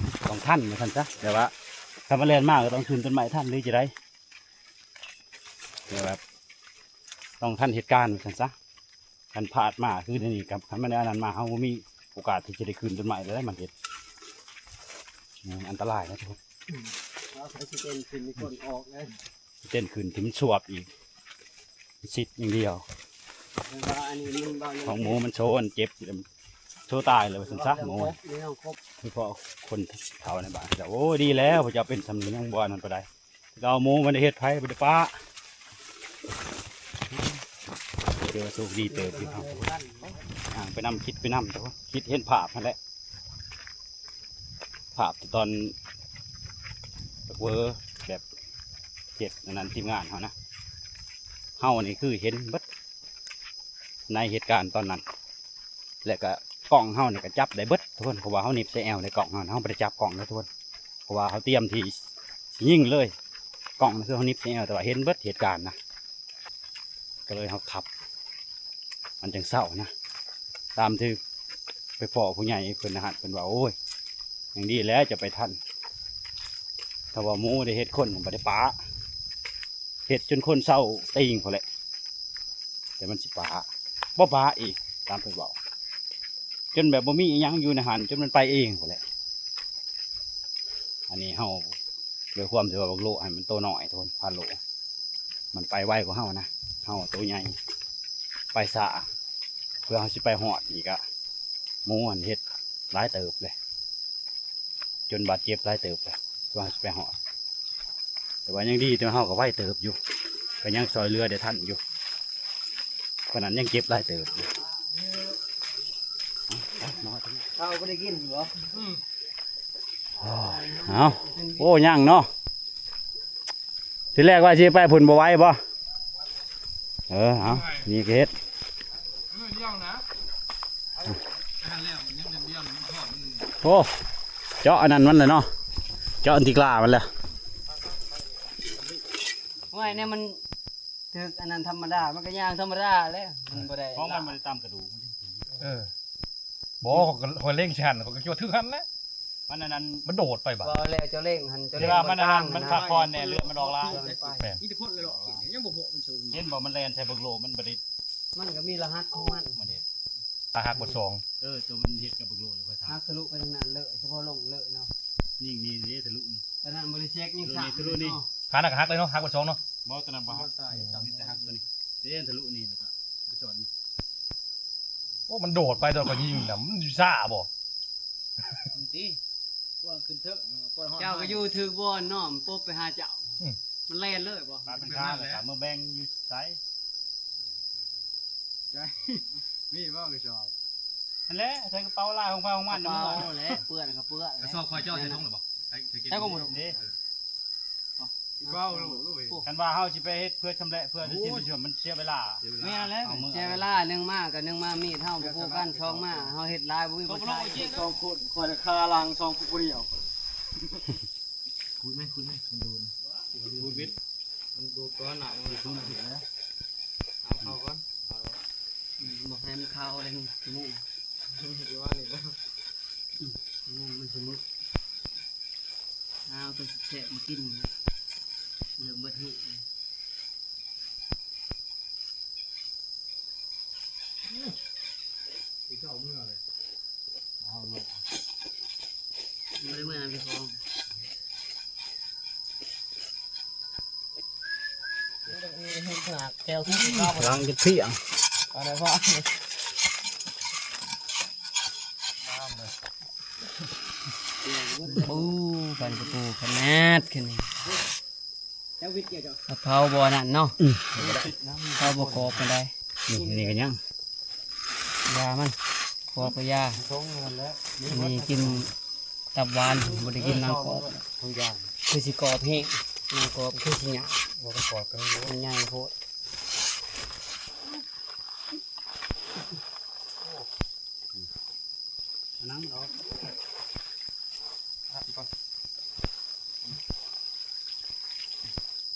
ຕ້ອງທັນວ່າຊັ້ນຊະ. ແຕ່ວ່າຄັນມັນແລ່ນມາກໍຕ້ອງຂຶ້ນຕົ້ນໄມ້ທັນ ຫຼືຈັ່ງໃດ ແຕ່ແບບຕ້ອງທັນເຫດການວ່າຊັ້ນຊະ. ຄັນພາດມາຄືໃນນີ້ກັບ ຄັນມັນອັນນັ້ນມາ ເຮົາບໍ່ມີໂອກາດທີ່ຈະໄດ້ຂຶ້ນຕົ້ນໄມ້ແລ້ວ ມັນເຮັດ ອືມ ອັນຕະລາຍນະທຸກຄົນ. ອືມ ເອົາໃສ່ຊິເຕັ້ນຂຶ້ນນີ້ ຄົນອອກເລີຍ ຊິເຕັ້ນຂຶ້ນທີ່ມັນສວບອີກ ຊິດຢ່າງດຽວ. ແຕ່ວ່າອັນນີ້ມັນເວົ້າ ຂອງໝູມັນໂຊອັນເຈັບ ໂຊຕາຍເລີຍວ່າຊັ້ນຊະ. ໝູ ໃນຫ້ອງຄົບ ເພາະຄົນເຖົ້າໃນບ້ານເຈົ້າ ໂອ້ຍ ດີແລ້ວ ພວກເຈົ້າເປັນສ່ຳນີ້ ຍັງບໍ່ອັນນັ້ນປານໃດ. ເອົາໝູມັນໄດ້ເຮັດ ໃຜບໍ່ໄດ້ປະ. ຖືວ່າໂຊກດີເຕີບຢູ່ເຮົາ ຍ່າງໄປນຳ ຄິດໄປນຳ ແຕ່ວ່າຄິດເຫັນພາບຫັ້ນແຫຼະ ພາບທີ່ຕອນເວີແບບເຮັດອັນນັ້ນ ທີມງານເຮົານະ ເຮົານີ້ຄືເຫັນເບິດໃນເຫດການຕອນນັ້ນ. ແລະກະກ້ອງເຮົານີ້ກະຈັບໄດ້ເບິດທຸກຄົນ ເພາະວ່າເຮົາໜິບໃສ່ແອວໃນກ້ອງເຮົາ ເຮົາບໍ່ໄດ້ຈັບກ້ອງເດ້ທຸກຄົນ ເພາະວ່າເຮົາຕຽມທີ່ຊິຍິງເລີຍ. ກ້ອງນີ້ຄືເຮົາໜິບໃສ່ແອວ ແຕ່ວ່າເຫັນເບິດເຫດການນະ ກໍເລີຍເຮົາຂັບ ມັນຈັ່ງເຊົານະ. ຕາມທີ່ໄປພໍ້ຜູ້ໃຫຍ່ເພິ່ນນະ ເພິ່ນວ່າ ໂອ້ຍ ຍັງດີແລ້ວຈະໄປທັນ ຖ້າວ່າໝູໄດ້ເຮັດຄົນບໍ່ໄດ້ປະ ເຮັດຈົນຄົນເຊົາຕີງພຸ້ນແຫຼະ. ແຕ່ມັນຊິປະ ບໍ່ປະອີກ ຕາມເພິ່ນເວົ້າ ຈົນແບບບໍ່ມີອີ່ຫຍັງຢູ່ໃນຫັ້ນ ຈົນມັນໄປເອງພຸ້ນແຫຼະ. ອັນນີ້ເຮົາ ດ້ວຍຄວາມທີ່ວ່າບັກໂລໃຫ້ມັນໂຕນ້ອຍທຸກຄົນ ພາໂລ ມັນໄປໄວກວ່າເຮົານະ ເຮົາໂຕໃຫຍ່ໄປຊ້າ ເພື່ອເຮົາຊິໄປຮອດນີ້ກະ ໝູຫັ້ນເຮັດຫຼາຍເຕີບເລີຍ ຈົນບາດເຈັບຫຼາຍເຕີບເລີຍ ກວ່າເຮົາຊິໄປຮອດ. ແຕ່ວ່າຍັງດີທີ່ເຮົາກໍໄວເຕີບຢູ່ ກໍຍັງຊ່ອຍເຫຼືອໄດ້ທັນຢູ່ ຂະໜາດຍັງເຈັບຫຼາຍເຕີບຢູ່. ເຮົາບໍ່ໄດ້ກິນຢູ່ບໍ່? ເອົາ ໂອ້ ຍັງເນາະ. ທີແລກວ່າຊິໄປພຸ້ນບໍ່ໄຫວບໍ່? ເອີ ເອົາ ນີ້ກໍເຮັດ ໂອ້ ເຈາະອັນນັ້ນມັນແຫຼະເນາະ ເຈາະອັນທີ່ກລ້າມັນແຫຼະ. ໂອ້ຍ ແນວມັນຖືກອັນນັ້ນທຳມະດາ ມັນກໍຍ່າງທຳມະດາແຫຼະ ມັນບໍ່ໄດ້ ຂອງມັນບໍ່ໄດ້ຕາມກະດູກ. ເອີ ບໍ່ ຂ້ອຍກໍ ຂ້ອຍເລັງໃສ່ຫັ້ນ ຂ້ອຍກໍຄິດວ່າຖືກຫັ້ນແຫຼະ ມັນອັນນັ້ນ ມັນໂດດໄປບາດ ບໍ່ແລ້ວເຈົ້າເລັງຫັ້ນ ເຈົ້າເລັງ ມັນອັນນັ້ນ ມັນພັກຜ່ອນແດ່ ເລືອດມັນອອກຫຼາຍ ແມ່ນ ມີແຕ່ຄົນເລາະກິນ ຍັງບໍ່ພໍມັນສູງ ເຫັນບໍ່ ມັນແລ່ນໃສ່ບັກໂລ ມັນບໍ່ໄດ້ ມັນກໍມີລະຫັດຂອງມັນ ມັນເຮັດ ຕາຫັກໝົດສອງ ເອີ ຕົວມັນເຮັດກັບບັກໂລ ແລ້ວກໍ ຫັກທະລຸໄປທາງນັ້ນເລີຍ ສະເພາະລົງເລີຍເນາະ ຍິງນີ້ເດ້ ທະລຸນີ້ ອັນນັ້ນບໍ່ໄດ້ເຊັກ ຍິງ ທະລຸນີ້ ທະລຸນີ້ ຂານັ້ນກໍຫັກເລີຍເນາະ ຫັກໝົດສອງເນາະ ບໍ່ ຕົວນັ້ນບໍ່ຫັກ ມີແຕ່ຫັກຕົວນີ້ເດ້ ທະລຸນີ້ ແລ້ວກໍໄປສອດນີ້. ໂອ້ ມັນໂດດໄປ ຕອນຂ້ອຍຍິງນະ ມັນຊິຊ້າບໍ່? ມັນຕິ ພວກຂຶ້ນເທີ ພວກຮອດ ເຈົ້າກໍຢູ່ຖືກບ່ອນເນາະ ມັນປົບໄປຫາເຈົ້າ ອືມ ມັນແລ່ນເລີຍບໍ່? ປາດມັນຄາ ແລ້ວກໍມາແບ່ງຢູ່ໃສ? ໃສ ມີບໍ່ກະສອບ? ຫັ້ນແຫຼະ ໃສ່ກະເປົາລາຍຂອງໃຜຂອງມັນ ກະເປົາແຫຼະ ເປື້ອນກໍເປື້ອນ ກະສອບຂ້ອຍເຈົ້າໃສ່ຖົງແລ້ວບໍ່? ໃສ່ ໃສ່ ໃສ່ກໍໝົດເດ້ ເອີ ເວົ້າໂລດເວີຍ ຄັນວ່າເຮົາຊິໄປເຮັດເພື່ອຊຳແຫຼະ ເພື່ອຊິໄປຊ່ວຍ ມັນເສຍເວລາ ເສຍເວລາ ແມ່ນແຫຼະ ເສຍເວລາ ໜຶ່ງມາກໍໜຶ່ງມາ ມີດເຮົາບໍ່ພໍກັນ ສອງມາເຮົາເຮັດຫຼາຍ ບໍ່ມີຜູ້ຊາຍ ສອງຄົນ ຂ້ອຍຄາຫຼັງສອງຜູ້ດຽວ. ຂູດແມ່ ຂູດແມ່ ມັນໂດນ ຂູດເບັດ ມັນໂດນກ່ອນນະ ມັນໂດນນະ ເອົາເຂົ້າກ່ອນ ເອົາ ບໍ່ໃຫ້ມັນຄາວແລ້ວ ໝູ ຢູ່ວ່ານີ້ແລ້ວ ອືມ ໝູມັນຊິໝົດ ເອົາຕົວແຊບມາກິນ ເຫຼືອໝົດຫູ ຜູ້ເຈົ້າເມືອເລີຍ ເອົາລົງ ບໍ່ໄດ້ເມືອນຳເຈົ້າຂອງ. ແກ້ວ ຫຼັງຈະທ່ຽງ ເອົາໄດ້ພໍ ໂອ້ ພັນກະປູຂະໜາດຂຶ້ນນີ້ ເຜົາບໍ່ອັນນັ້ນເນາະ ອືມ ເຜົາບໍ່ຂອບປານໃດ ນີ້ ນີ້ກໍຍັງ ຢາມັນ ຂອບກໍຢາ ນີ້ກິນ ຕັບຫວານ ບໍ່ໄດ້ກິນໜັງກອບ ຄືຊິກອບແຮງ ມັນກໍຄືຊິຍາກ ບໍ່ປະກອບກັນຢູ່ ມັນໃຫຍ່ໂພດ. ນັ່ງດອກ ອ່ະ ອີກກ່ອນ.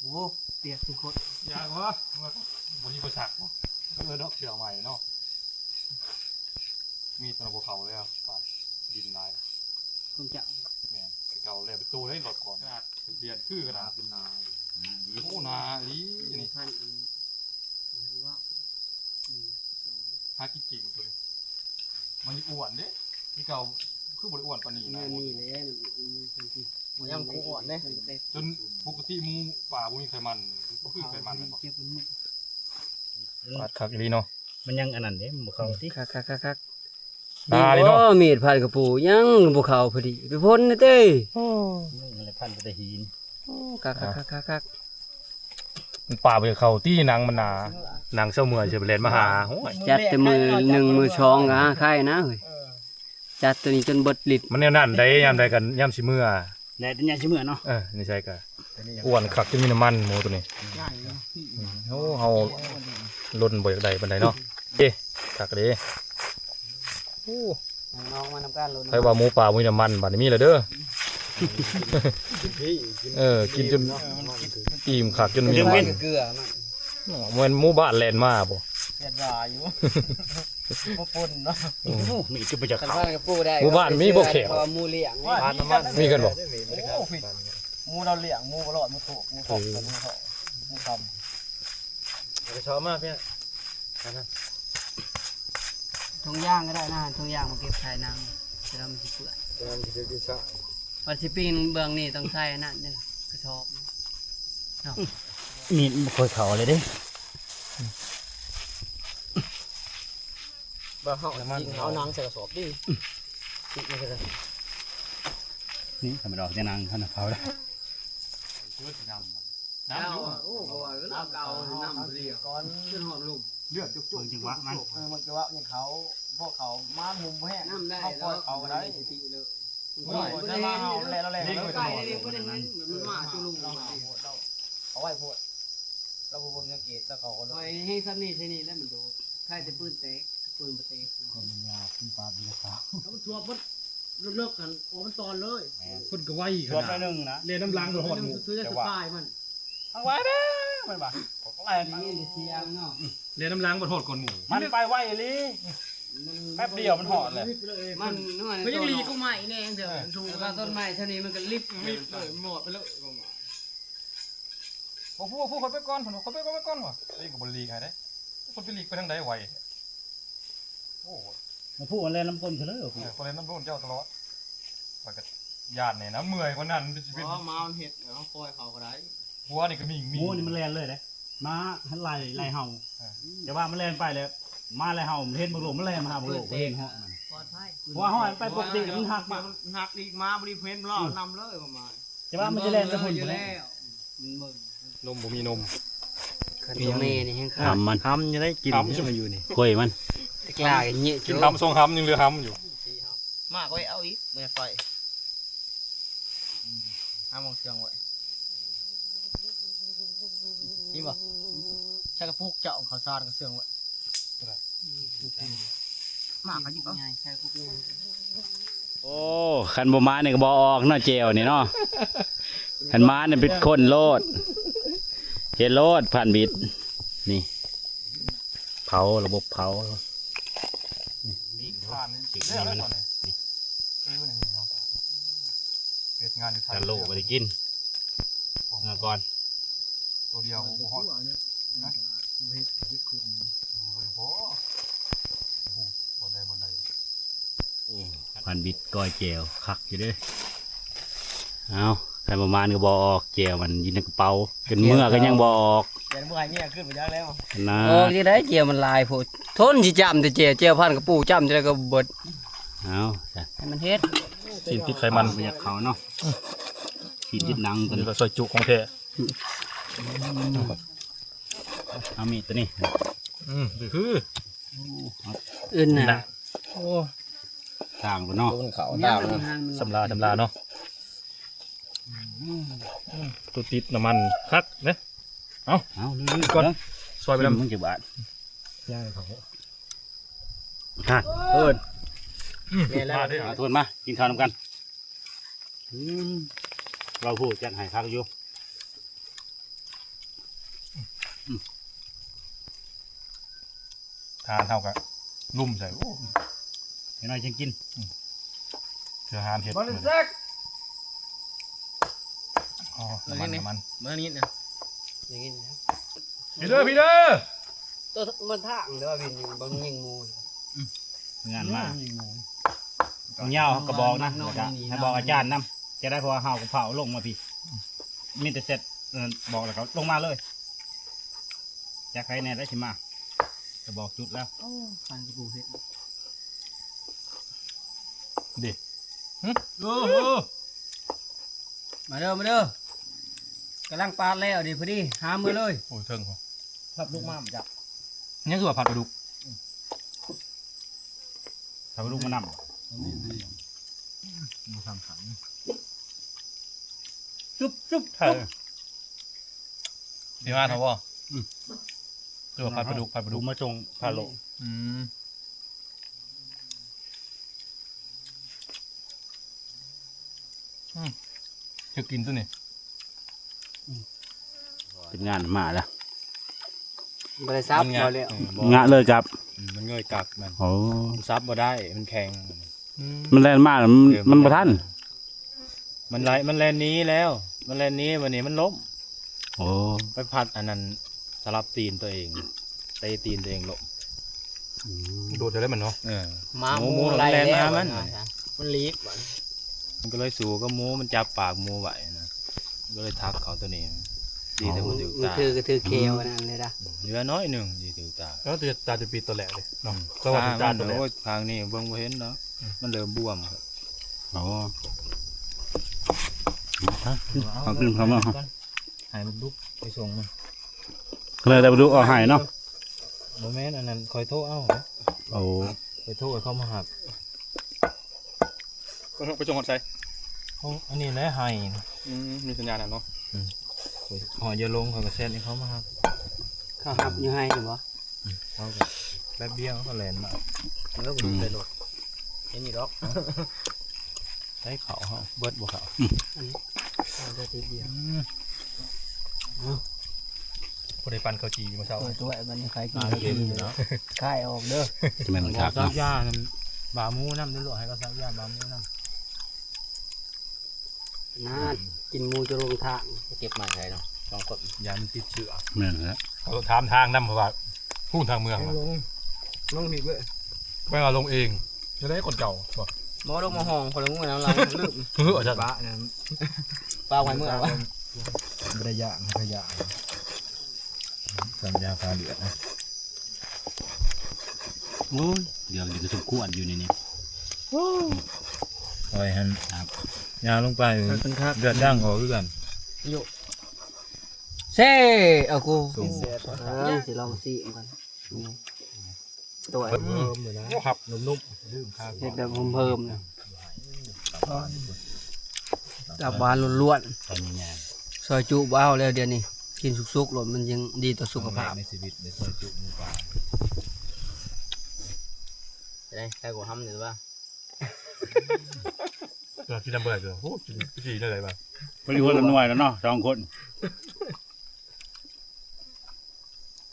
ໂອ້ ປຽກສຸດໂຄດ. ຢາກວະ ບໍ່ມີບໍ່ຊັກບໍ່ ເອີ ດອກເສືອໃໝ່ເນາະ. ມີແຕ່ບໍ່ເຂົ້າແລ້ວ ປານດິນຫຼາຍ ຄົງຈະ ແມ່ນ ເກົ່າແລ້ວ ເປັນໂຕໄດ້ລອດກ່ອນ ຂະໜາດທະບຽນຄືຂະໜາດ ເປັນນາ ໂອ້ ນາອີ່ຫຼີນີ້ ພັນອັນ ຫາກິນເກັ່ງໂຕນີ້ ມັນຊິອ້ວນເດ້ ຄືເກົ່າ ຄືບໍ່ໄດ້ອ້ວນປານນີ້ນະ ນີ້ແຫຼະ ມັນອ້ວນ ມັນ ມັນຍັງຄົງອ້ວນເດ້ ຈົນປົກກະຕິໝູປ່າບໍ່ມີໄຂມັນ ບໍ່ຄືໄຂມັນແມ່ນບໍ່? ປາດຄັກອີ່ຫຼີເນາະ ມັນຍັງອັນນັ້ນເດ້ ມັນບໍ່ເຂົ້າຕິ ຄັກໆໆໆ ຕາຍເນາະ ມີດພັນກະປູຍັງບໍ່ເຂົ້າພໍດີ ໄປພົ້ນແດ່ເຕ້ ໂອ້ ນີ້ແຫຼະພັນໄປແຕ່ຫີນ ໂອ້ ຄັກໆໆໆ ມັນປາບໍ່ຢາກເຂົ້າຕິ ໜັງມັນໜາ ໜັງເຊົາເມື່ອຍຊິໄປແລ່ນມາຫາ ໂອ້ຍ ຈັດແຕ່ມື້ໜຶ່ງມື້ສອງກະຫາໄຄນະເຮີ້ຍ ເອີ ຈັດໂຕນີ້ຈົນເບິດລິດ ມັນແນວນັ້ນໃດ ຍາມໃດກໍຍາມຊິເມືອ ແລະແຕ່ຍາມຊິເມືອເນາະ ເອີ ນີ້ໃສ່ກະ ອ້ວນຄັກຈົນມີນ້ຳມັນໝູໂຕນີ້ ໂອ້ ເຮົາລົນບໍ່ຢາກໄດ້ປານໃດເນາະ ເອີ ຄັກເດ້ ໂອ້ ນ້ອງມານຳກັນໂລດ ໃຜວ່າໝູປ່າບໍ່ມີນ້ຳມັນ ບາດນີ້ມີແລ້ວເດີ ເອີ ກິນຈົນອີ່ມຄັກຈົນມີນ້ຳມັນ ເກືອມັນ ແມ່ນໝູບ້ານແລ່ນມາບໍ່ ແມ່ນວ່າຢູ່ ບໍ່ປົນເນາະ ໂອ້ ມີຈຸໄປຈາກເຂົາ ໝູບ້ານມີບໍ່ແຂວ ໝູລ້ຽງ ມີກັນບໍ່ ໂອ້ຍ ໝູລາວລ້ຽງ ໝູບໍ່ລອດ ໝູໂຕກ ໝູຕອກ ໝູເທາະ ໝູຄຳ ເອົາກະສອບມາເພຍ ຖົງຢາງກໍໄດ້ນະ ຖົງຢາງມາເກັບໃສ່ນຳ ຈະນຳຊິເປື້ອນ ຈະນຳຊິເປັນຊາ ວ່າຊິປີ້ງເບື້ອງນີ້ຕ້ອງໃສ່ອັນນັ້ນເດີ ກະສອບ ມີດບໍ່ຄ່ອຍເຂົ້າເລີຍເດ້ ບໍ່ເຮົາ ເອົາໜັງໃສ່ກະສອບຕິ ຕິມາໃສ່ ນີ້ທຳມະດາຈະນັ່ງຫັ້ນເຜົາໄດ້ ນ້ຳຢູ່ ໂອ້ ບໍ່ວ່າລາວເກົ່ານ້ຳເຫຼືອກ່ອນ ຈົນຮອດລຸ່ມ ເລືອດຈຸກໆ ເບິ່ງຈັງຫວະມັນ ເອີ ມັນກະວ່າເຂົາ ພວກເຂົາມາຫຸ້ມແຮງ ນ້ຳໄດ້ ເຂົາປ່ອຍເຂົາໄດ້ ໂອ້ຍ ແຕ່ວ່າເຮົາແລ່ນ ເຮົາແລ່ນ ໄກ່ນີ້ບໍ່ໄດ້ເຫັນ ມັນມາຈຸລຸງ ເຮົາໄວໂພດ ລາວບໍ່ເບິ່ງສັງເກດ ແລ້ວເຂົາກໍ ຂ້ອຍແຮງສ່ຳນີ້ເທົ່ານີ້ແຫຼະ ມັນໂດດ ໃຄ່ແຕ່ປືນແຕກ ປືນບໍ່ແຕກ ກໍມັນຍາວ ມັນປາດຢູ່ຂາວ ແລ້ວມັນຖ້ວມໝົດ ເລິກໆ ຫັ້ນ ອອກມັນຕອນເລີຍ ແມ່ນ ເພິ່ນກໍໄວຂະໜາດ ລວມໜ້ອຍໜຶ່ງນະ ແລ່ນນຳຫຼັງບໍ່ຮອດໝູ່ ຄືໄດ້ສະພາຍມັນ ທາງໄວເດ້ ມັນວ່າ ໄວເດ້ ໄດ້ຍິນແຕ່ສຽງເນາະ ແລ່ນນຳຫຼັງບໍ່ຮອດກ່ອນໝູ່ ມັນໄປໄວອີ່ຫຼີ ແປັບດຽວມັນຮອດແລ້ວ ມັນ ມັນຍັງຫຼີກອອກໃໝ່ແດ່ເດີ ເອີ ຖ້າຕົ້ນໄມ້ເທົ່ານີ້ມັນກໍລິບ ລິບເລີຍ ໝອດໄປເລີຍ ບໍ່ຮູ້ ຜູ້ຂ້ອຍໄປກ່ອນ ເພິ່ນວ່າຂ້ອຍໄປກ່ອນ ຂ້ອຍໄປກ່ອນວ່າ ເອີ ກໍບໍ່ຫຼີກໃຫ້ເດ້ ຄົນໄປຫຼີກໄປທາງໃດໄວ ໂອ້ ມາຜູ້ແລ່ນນຳກົ້ນເທື່ອເລີຍ ເອີ ຂ້ອຍແລ່ນນຳກົ້ນເຈົ້າຕະຫຼອດ ຂ້ອຍກໍຢ້ານແດ່ນະ ເມື່ອຍກວ່ານັ້ນ ມັນຊິເປັນ ບໍ່ ໝາມັນເຮັດ ເຮົາປ່ອຍເຂົາກໍໄດ້ ຫົວນີ້ກໍມິ່ງໆ ໝູນີ້ມັນແລ່ນເລີຍເດ້ ໝາໄລ່ ໄລ່ເຫົ່າ ເອີ ແຕ່ວ່າມັນແລ່ນໄປແລ້ວ ໝາໄລ່ເຫົ່າ ມັນເຫັນບັກໂລກ ມັນແລ່ນມາຫາບັກໂລກ ເຫັນເຫາະມັນ ປອດໄພ ເພາະວ່າເຮົາໄປປົກກະຕິມັນຮັກມາ ມັນຮັກອີກ ໝາບໍ່ໄດ້ເຫັນ ມັນລອດນຳເລີຍປະມານ ແຕ່ວ່າມັນຈະແລ່ນໄປພຸ້ນ ມັນຢູ່ແລ້ວ ມັນເບິ່ງ ນົມບໍ່ມີນົມ ຄັນຕົວແມ່ນີ້ແຮງຂາດ ຫຳມັນ ຫຳຢູ່ໄດ້ກິນ ຫຳຢູ່ນີ້ ຂ້ອຍມັນ ແຕ່ກະເຍະ ກິນຫຳສອງຫຳຍັງເຫຼືອຫຳຢູ່ ມາກໄວ້ເອົາອີກ ແມ່ໄຟ ຫາໝ່ອງເຊື່ອງໄວ້ ມີບໍ່ ໃສ່ກະປຸກເຈົ້າ ເອົາເຂົ້າສານກະເຊື່ອງໄວ້ ມາກກະຍິບເອົາ ໂອ້ ຄັນບໍ່ມານີ້ກະບໍ່ອອກເນາະ ແຈ່ວນີ້ເນາະ ຄັນມານີ້ເປັນຄົນໂລດ ເຮັດໂລດ ຜ່ານບິດ ນີ້ ເຜົາ ລະບົບເຜົາ ນີ້ ນີ້ມັນ ນີ້ ເປັດງານຢູ່ໄທ ກະໂລກບໍ່ໄດ້ກິນ ເມື່ອກ່ອນ ໂຕດຽວບໍ່ຮອດ ບໍ່ພໍ ບໍ່ໄດ້ ບໍ່ໄດ້ ໂອ້ ພັນບິດກ້ອຍແຈ່ວຄັກຢູ່ເດ້ ເອົ້າ ຄັນປະມານກໍບໍ່ອອກ ແຈ່ວມັນຢູ່ໃນກະເປົາ ຈົນເມື່ອກໍຍັງບໍ່ອອກ ແກ່ເມື່ອຍເມຍຂຶ້ນໄປຈັກແລ້ວ ນະ ອອກຈັ່ງໃດ ແຈ່ວມັນຫຼາຍໂພດ ທົນຊິຈ້ຳແຕ່ແຈ່ວ ແຈ່ວພັນກະປູຈ້ຳຈັ່ງໃດກໍບໍ່ເບິດ ເອົາ ໃຫ້ມັນເຮັດ ຊີ້ນຕິດໄຂມັນ ບໍ່ຢາກເຂົ້າເນາະ ຊີ້ນຕິດໜັງ ນີ້ກໍຊອຍຈຸຂອງແທ້ ເອົາມີດໂຕນີ້ ອືມ ຄື ອື່ນນະ ໂອ້ ຕ່າງກັນເນາະ ມັນເຂົ້າຕ່າງນະ ສຳລາ ສຳລາເນາະ ຕົວຕິດນ້ຳມັນຄັກເດ້. ເອົາ ເອົາ ລຸຍໆ ກ່ອນ ເບິ່ງ ຊອຍໄປນຳ ຊິມເບິ່ງຈັກບາດ. ຍ່າງເຂົ້າ ຮະ ເອີ້ນ ອືມ ມາເດີ້ ມາ ທຸກຄົນ ມາກິນເຂົ້ານຳກັນ. ອືມ ເວົ້າຜູ້ຈັດໃຫ້ຄັກຢູ່. ອືມ ທານເຮົາກະລຸມໃສ່ ໂອ້ ເຮັດໜ້ອຍຈຶ່ງກິນ. ອືມ ເທື່ອຫານເຮັດ ບໍ່ໄດ້ແຊກ ອໍ ນ້ຳມັນ ນ້ຳມັນ ເບິ່ງນີ້ນະ ຢ່າງນີ້ນະ ພີ່ເດີ ພີ່ເດີ ໂຕມັນທາງເດີ ວິນຢູ່ເບິ່ງຍິງໝູ ອືມ ງານມາ ຍິງໝູ ຍາວກະບອກນະ ແລ້ວກະໃຫ້ບອກອາຈານນຳ ຈະໄດ້ ເພາະວ່າເຮົາກະເຜົາລົງມາພີ້ ມີແຕ່ເຊັດ ເອີ ບອກແລ້ວກະລົງມາເລີຍ. ຈັກໃຜແດ່ໄດ້ຊິມາ ກະບອກຈຸດແລ້ວ. ໂອ້ ປັນກະປູເຮັດເດ້. ຫຶ ໂອ້ໂຫ ມາເດີ ມາເດີ ກຳລັງປາດແລ້ວເດ້ ພໍດີຫາມື້ເລີຍ. ໂອ້ ເທິງພຸ້ນ ພັບດຸກມາບໍ່ຈັກ ຍັງຄືວ່າພັບປາດຸກ ພັບປາດຸກມານຳ ບໍ່ສຳຄັນ ຈຸບ ຈຸບ ຈຸບ. ຊິມາເຖາະບໍ່? ອືມ ຄືວ່າພັບປາດຸກ ພັບປາດຸກ ມາສົ່ງພາໂລ. ອືມ ອືມ ຈະກິນໂຕນີ້ ອືມ ເປັນງານມາແລ້ວ ບໍ່ໄດ້ສັບ ມັນງະ ບໍ່ແລ້ວ ເອີ ບໍ່ ງະເລີຍກັບ ອືມ ມັນເງີຍກັບມັນ ໂອ້ ມັນສັບບໍ່ໄດ້ ມັນແຂງ ອືມ ມັນແລ່ນມາ ມັນ ເອີ ມັນບໍ່ທັນ ມັນໄລ່ ມັນແລ່ນໜີແລ້ວ ມັນແລ່ນໜີ ບາດນີ້ມັນລົ້ມ. ໂອ້ ໄປພັດອັນນັ້ນ ສະຫຼັບຕີນຕົວເອງ ເຕະຕີນຕົວເອງລົ້ມ. ອືມ ໂດດໄດ້ແລ້ວມັນເນາະ ເອີ ໝາ ໝູ ໝູ ໝູ ໄລ່ ໄລ່ແລ້ວ ມັນ ມັນຫຼີກ ມັນກະເລີຍສູ້ກັບໝູ ມັນຈັບປາກໝູໄວ້ນະ ມັນກະເລີຍທັກເຂົ້າຕົວນີ້ ດີແຕ່ບໍ່ຖືກຕາ ມັນຖືກ ຖືກແຄວອັນນັ້ນເລີຍນະ ເຫຼືອໜ້ອຍໜຶ່ງດີຖືກຕາ ແລ້ວຕາຈະປິດຕອນແລກເດ້ເນາະ ອືມ ແຕ່ວ່າຖືກຕາຕົວແລກ ໂອ້ຍ ທາງນີ້ເບິ່ງບໍ່ເຫັນເນາະ ອືມ ມັນເລີ່ມບວມ. ໂອ້ ເອົາ ເອົາ ເອົາ ເອົາ ເອົາ ໃຫ້ບັກດຸກໄປສົ່ງມັນ ເລີຍໄດ້ບັກດຸກເອົາໃຫ້ເນາະ ບໍ່ແມ່ນ ອັນນັ້ນຂ້ອຍໂທເອົາ. ໂອ້ ຂ້ອຍໂທໃຫ້ເຂົາມາຮັບ ໄປສົ່ງຮອດໃສ? ເອົາ ອັນນີ້ແຫຼະໃຫ້ ອືມ ມີສັນຍານແລ້ວເນາະ ອືມ ຮອດຢາຫຼົງ ຂ້ອຍກະແຊັດໃຫ້ເຂົາມາຮັບ ເຂົາຮັບຢູ່ໃຫ້ບໍ່? ອືມ ເຂົາກະແປັບດຽວເຂົາກະແລ່ນມາ ແລ້ວກະ ອືມ ໃສ່ລົດ ເຫັນຢູ່ດອກ ໃສ່ເຂົ້າເຮົາເບິດບໍ່ເຂົ້າ ອືມ ອັນນີ້ເອົາໄດ້ຕິດດຽວ ອືມ ເອົາ ຜູ້ໃດປັ່ນເຂົ້າຈີ່ມື້ເຊົ້າ ຕົວໆ ບັດນີ້ຂາຍຈີ່ ອ່າ ເຫັນຢູ່ເນາະ ຂາຍອອກເດີ ແມ່ນຄັກເນາະ ສັກຢານັ້ນ ບາໝູນຳເດີ ໃຫ້ເຂົາສັກຢາບາໝູນຳ. ນານ ກິນໝູຈະລົງທາງ ເກັບມາໃສ່ເນາະ ສອງຄົນ ຢ້ານມັນຕິດເຊື້ອ ແມ່ນແລ້ວ ເຮົາຕ້ອງຖາມທາງນຳ ເພາະວ່າຜູ້ທາງເມືອງ ລົງ ລົງນີ້ເວີຍ ແມ່ນວ່າລົງເອງ ຈະໄດ້ຄົນເກົ່າບໍ່? ບໍ່ ລົງມາຫ້ອງ ຄົນລະງູນຳລາວ ລືມ ເອີ ວ່າຊັ້ນ ປາກໄວ້ເມືອ ບໍ່ໄດ້ຢ້ານ ບໍ່ໄດ້ຢ້ານ ສັນຍາຟ້າເດືອດນະ ໂອ້ຍ ເດືອດຢູ່ສົມຄວນຢູ່ໃນນີ້ ໂອ້ຍ ຂ້ອຍຫັ້ນ ຍ່າງລົງໄປ ເລືອດດັງອອກຄືກັນ ໂຍ ເຊ ເອົາກູ ເອີ ຊິລອງຊີມກ່ອນ ຕົວະ ເພີ່ມເລີຍນະ ໂອ້ ຄັບ ນຸ້ມໆ ເຮັດແບບເພີ່ມໆ ນະ ຕັບຫວານລ້ວນໆ ຊອຍຈຸບໍ່ເອົາແລ້ວ ດຽວນີ້ກິນສຸກໆໂລດ ມັນຍັງດີຕໍ່ສຸຂະພາບ ໃນຊີວິດໄດ້ຊອຍຈຸໝູປ່າ ໄດ້ ໃສ່ຫົວຫຳນີ້ວ່າ ເອີ ກິນນຳບໍ່ໄດ້ເດີ ໂອ້ ກິນ ກິນໄດ້ໄດ໋ວ່າ ພໍດີຄົນລະໜ່ວຍແລ້ວເນາະ ສອງຄົນ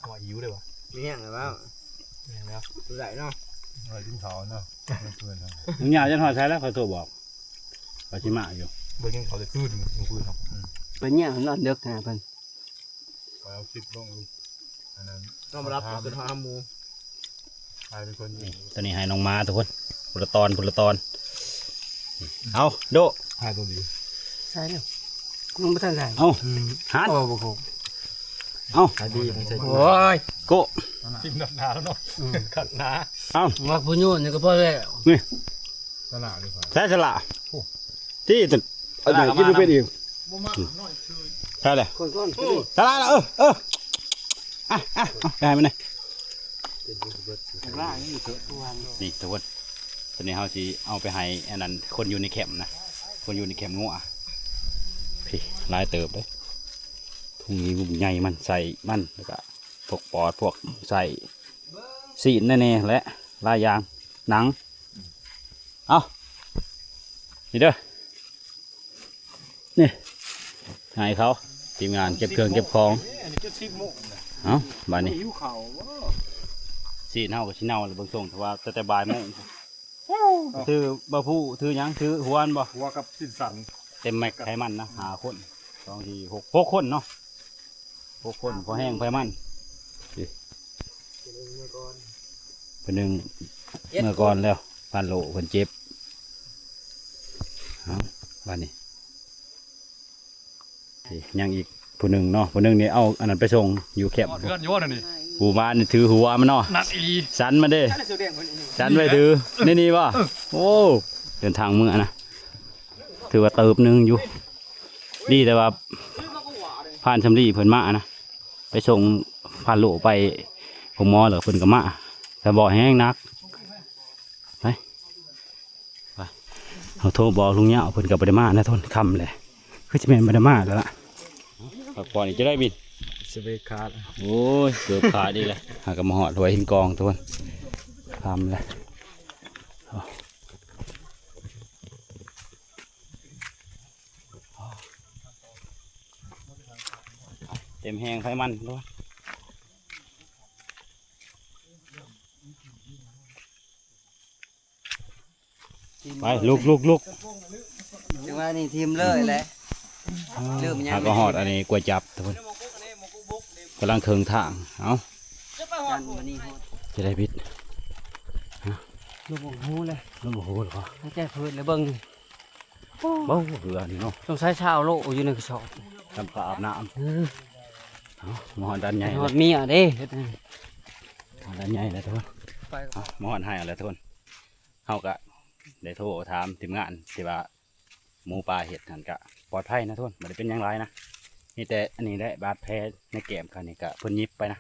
ວ່າຫິວເດ້ວ່າ ມີແຮງແລ້ວ ມີແຮງແລ້ວ ບໍ່ໄດ້ເນາະ ເອີ ກິນເຂົ້າເນາະ ມື້ຄືນເນາະ ມື້ຍາວຈົນຮອດໃສແລ້ວ ຂ້ອຍໂທບອກ ວ່າຊິມາຢູ່ ບໍ່ກິນເຂົ້າແຕ່ຄືນ ມື້ຄືນເນາະ ອືມ ເພິ່ນຍາວນອນເດິກຂະໜາດເພິ່ນ ຂ້ອຍເອົາຄລິບລົງ ອັນນັ້ນ ຕ້ອງມາຮັບຂຶ້ນຫາໝູ່ ໃຜເປັນຄົນຍິງ ນີ້ ໂຕນີ້ໃຫ້ນ້ອງໝາທຸກຄົນ ຜູ້ລະຕອນ ຜູ້ລະຕອນ ເອົາ ໂດ ໃຫ້ໂຕດີ ໃສ່ເດີ ມັນບໍ່ທັນໃສ່ ເອົາ ອືມ ຫັນ ໂອ້ ບໍ່ຄົບ ເອົາ ໃສ່ດີ ໃສ່ດີ ໂອ້ຍ ໂກະ ຊິມໜ້າແລ້ວເນາະ ອືມ ຄັກໜ້າ ເອົາ ມັກຜູ້ໂຍນນີ້ກະພໍແລ້ວ ນີ້ ສະຫຼະເດ້ ໃສ່ສະຫຼະ ໂອ້ ທີ່ ອັນນີ້ກິນບໍ່ເປັນອີກ ບໍ່ມາໜ້ອຍຄື ໃສ່ແຫຼະ ຄົນໆ ສະຫຼະລະ ເອີ ເອີ ອ່ະ ອ່ະ ເອົາໄປໃຫ້ມັນແດ່ ນີ້ທຸກຄົນ ຕອນນີ້ເຮົາຊິເອົາໄປໃຫ້ອັນນັ້ນ ຄົນຢູ່ໃນແຄມນະ ຄົນຢູ່ໃນແຄມງົວ ພີ້ ຫຼາຍເຕີບເດ້. ທຸງນີ້ໃຫຍ່ມັນ ໄສ້ມັນ ແລ້ວກະພວກປອດ ພວກໄສ້ຊີ້ນແນ່ໆ ແລະ ຫຼາຍຢ່າງ ໜັງ. ເອົາ ນີ້ເດີ ນີ້ ໃຫ້ເຂົາ ທີມງານເກັບເຄື່ອງເກັບຂອງ. ເອີ ອັນນີ້ເຈັດສິບໂມງນະ. ເອົາ ບາດນີ້ ຫິວເຂົ້າບໍ? ຊີ້ນເຮົາກໍຊິເນົ່າແລ້ວເບິ່ງຊົງ ເພາະວ່າຕັ້ງແຕ່ບ່າຍໂມງ. ຖືບໍ່ຜູ້ ຖືຫຍັງ ຖືຫົວມັນບໍ່? ຫົວກັບຊີ້ນສັນ ເຕັມແມັກໄຂມັນນະ. ຫ້າຄົນ ສອງ ສີ່ ຫົກ ຫົກຄົນເນາະ ຫົກຄົນ ພໍແຮງໄປມັນ. ນີ້ ຜູ້ໜຶ່ງເມືອກ່ອນແລ້ວ ພານໂຫຼເພິ່ນເຈັບ. ເອົາ ບາດນີ້ ນີ້ ຍັງອີກຜູ້ໜຶ່ງເນາະ ຜູ້ໜຶ່ງນີ້ເອົາອັນນັ້ນໄປສົ່ງຢູ່ແຄມ ຮອດເຮືອນຢູ່ນີ້. ຜູ້ມານີ້ຖືຫົວມັນເນາະ ໜັກອີ່ຫຼີ ສັນມັນເດ້ ສັນໄວ້ຖື ໃນນີ້ບໍ່? ເອີ ໂອ້ ເດີນທາງເມືອນະ ຖືວ່າເຕີບໜຶ່ງຢູ່. ດີແຕ່ວ່າພານສຳລີເພິ່ນມານະ ໄປສົ່ງພານໂຫຼໄປໂຮງໝໍແລ້ວເພິ່ນກໍມາ ແຕ່ບໍ່ແຮງໜັກ. ໄປ ໄປ ເຮົາໂທບອກລຸງຍາວ ເພິ່ນກໍບໍ່ໄດ້ມານະ ທົນ ຄ່ຳແຫຼະ ຄືຊິແມ່ນບໍ່ໄດ້ມາແລ້ວລະ. ພັກຜ່ອນນີ້ຈະໄດ້ບິນ ສະເບກຂາດ ໂອ້ຍ ເກີບຂາດອີກແລ້ວ. ຫາກໍມາຮອດຫ້ວຍຫີນກອງ ທຸກຄົນ ຄ່ຳແລ້ວ. ເຕັມແຮງໄຟມັນ ໄປ ລຸກ ລຸກ ລຸກ. ຈັ່ງວ່ານີ້ທີມເລີຍແຫຼະ ລືມຫຍັງ ຫາກໍຮອດອັນນີ້ ກວຍຈັບ ທຸກຄົນ ກຳລັງເຄິ່ງທາງ. ເອົາ ຈະໄດ້ບິດ ລົງບໍ່ຮູ້ເລີຍ ລົງບໍ່ຮູ້ເລີຍ ໃຫ້ແກ້ພື້ນເລີຍເບິ່ງ. ເບິ່ງເຮືອນີ້ເນາະ ສົງໄສຊາວໂລຢູ່ໃນກະສອບ ທຳປາອາບນ້ຳ. ເອີ ເອົາ ມາຮອດດ້ານໃຫຍ່ ຮອດເມຍເດ້ ຮອດດ້ານໃຫຍ່ແລ້ວ ທຸກຄົນ. ໄປ ເອົາ ມາຮອດໄຮ່ແລ້ວ ທຸກຄົນ. ເຮົາກະໄດ້ໂທຖາມທີມງານທີ່ວ່າໝູປ່າເຮັດຫັ້ນ ກະປອດໄພນະ ທຸກຄົນ ບໍ່ໄດ້ເປັນຫຍັງຫຼາຍນະ. ມີແຕ່ອັນນີ້ແຫຼະ ບາດແຜໃນແກ້ມຂ້ານີ້ກະເພິ່ນຫຍິບໄປນະ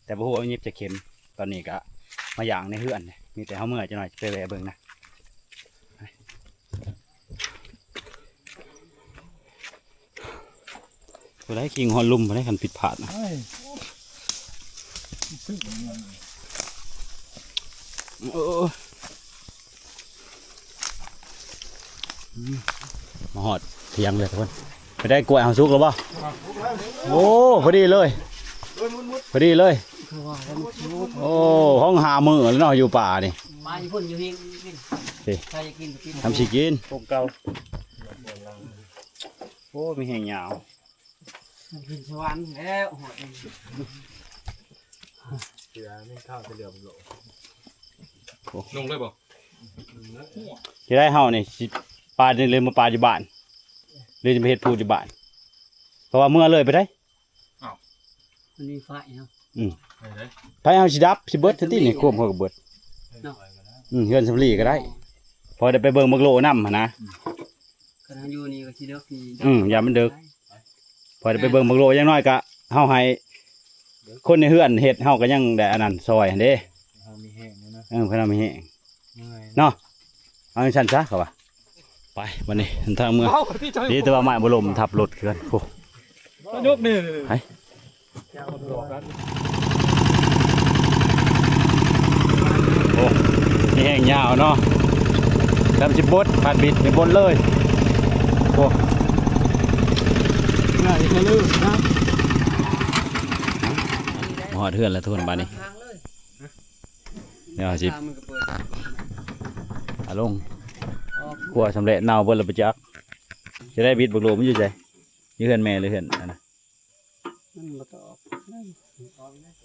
ແຕ່ບໍ່ຮູ້ວ່າຫຍິບຈັກເຂັມ. ຕອນນີ້ກະມາຢ່າງໃນເຮືອນ ມີແຕ່ເຮົາເມືອຈັກໜ້ອຍ ໄປແວ່ເບິ່ງນະ. ບໍ່ໄດ້ ຄີງຮອດລຸ່ມບໍ່ໄດ້ ຄັນຜິດພາດນະ. ໂອ້ຍ ໂອ້ຍ ອືມ ມາຮອດຖຽງເລີຍ ທຸກຄົນ. ໄປໄດ້ ກ້ວຍເຮົາສຸກແລ້ວບໍ່? ໂອ້ ພໍດີເລີຍ ພໍດີເລີຍ. ໂອ້ ຫ້ອງຫ້າມື້ແລ້ວເນາະ ຢູ່ປ່ານີ້. ປາຢູ່ພຸ້ນ ຢູ່ເຮງ ຢູ່ພີ້ ໃຜຢາກກິນກໍກິນ ທຳຊິກິນ ໂຮມເກົ່າ. ໂອ້ ມີແຮງຍາວ ຂຶ້ນສະຫວັນແລ້ວ ຮອດ ເສືອນີ້ເຂົ້າຈະເຫຼືອບໍ່? ລົງເລີຍບໍ່? ຈະໄດ້ເຮົານີ້ຊິປານີ້ ຫຼືມາປາຢູ່ບ້ານ ຫຼືຈະໄປເຮັດພູດຢູ່ບ້ານ? ເພາະວ່າເມືອເລີຍໄປໄດ້. ອ້າວ ມັນມີໄຟເນາະ. ອືມ ໄຟເຮົາຊິດັບ ຊິເບິດ ໂອ້ຍ ຕິນີ້ ໂຄມເຮົາກໍເບິດເນາະ. ອືມ ເຮືອນສຳລີກໍໄດ້ ພໍໄດ້ໄປເບິ່ງບັກໂລນຳຫັ້ນນະ. ອືມ ຄັນເຮົາຢູ່ນີ້ກໍຊິເດິກນີ້. ອືມ ຢ້ານມັນເດິກ ພໍໄດ້ໄປເບິ່ງບັກໂລ. ຢ່າງໜ້ອຍກໍເຮົາໃຫ້ຄົນໃນເຮືອນເຮັດ ເຮົາກໍຍັງໄດ້ອັນນັ້ນຊ່ອຍຫັ້ນເດ້. ເຮົາມີແຮງຢູ່ນະ. ເອີ ເພິ່ນເຮົາມີແຮງ ເມື່ອຍເນາະ. ເອົາຈັ່ງຊັ້ນຊະ ເຂົາວ່າ. ໄປ ບັດນີ້ເດີນທາງເມືອ. ເອົາ ທີ່ເຈົ້າ ດີແຕ່ວ່າໄມ້ບໍ່ລົ້ມທັບລົດເຮືອນ. ໂອ້ ມາຍົກນີ້ ໄປ. ໂອ້ ມີແຮງຍາວເນາະ. ແລ້ວມັນຊິບົດ ພັດບິດນີ້ບົດເລີຍ. ໂອ້ ເມື່ອຍທະລຶນະ. ມາຮອດເຮືອນແລ້ວ ທຸກຄົນ ບາດນີ້ ດຽວຊິ ອາລົງ ຂົ້ວສຳເລັດ ເນົ່າເບິດແລ້ວບໍ່ຈັກ. ຈະໄດ້ບິດບັກໂລ ມັນຢູ່ໃສ? ຢູ່ເຮືອນແມ່ ຫຼືເຮືອນອັນນະ? ມັນບໍ່ຕອບ.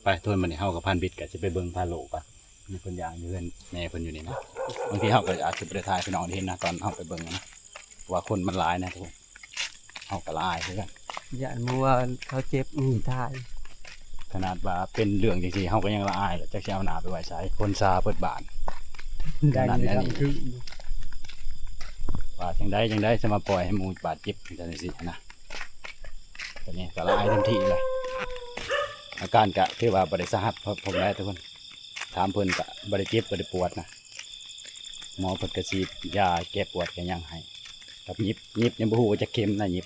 ໄປ ທຸກຄົນ ບັດນີ້ເຮົາກັບພັນບິດກໍຊິໄປເບິ່ງພາໂລກ່ອນ. ມີຄົນຍ່າງຢູ່ເຮືອນແມ່ເພິ່ນຢູ່ນີ້ນະ. ບາງທີເຮົາກໍອາດຈະບໍ່ໄດ້ຖ່າຍໃຫ້ພີ່ນ້ອງໄດ້ເຫັນນະ ຕອນເຮົາໄປເບິ່ງນະ ເພາະວ່າຄົນມັນຫຼາຍນະ ທຸກຄົນ. ເຮົາກໍລະອາຍຄືກັນ ຢ້ານໝູ່ວ່າເຂົາເຈັບ ອືມ ຕາຍ. ຂະໜາດວ່າເປັນເລື່ອງຈັ່ງຊີ້ ເຮົາກໍຍັງລະອາຍແຫຼະ ຈັກຊິເອົາໜ້າໄປໄວ້ໃສ. ຄົນຊາເບິດບ້ານ ນັ້ນແຫຼະນີ້. ວ່າຈັ່ງໃດຈັ່ງໃດ ຈະມາປ່ອຍໃຫ້ໝູ່ບາດເຈັບຈັ່ງຊັ້ນຈັ່ງຊີ້ຫັ້ນນະ. ຕອນນີ້ກໍລະອາຍເຕັມທີ່ແລ້ວ. ອາການກໍຖືວ່າບໍ່ໄດ້ສາຫັດ ເພາະ ເພາະບໍ່ໄດ້ ທຸກຄົນ. ຖາມເພິ່ນກໍບໍ່ໄດ້ເຈັບ ບໍ່ໄດ້ປວດນະ. ໝໍເພິ່ນກໍສີດຢາແກ້ປວດແກ້ຫຍັງໃຫ້. ກັບຫຍິບ ຫຍິບຍັງບໍ່ຮູ້ວ່າຈັກເຂັມນະ ຫຍິບ.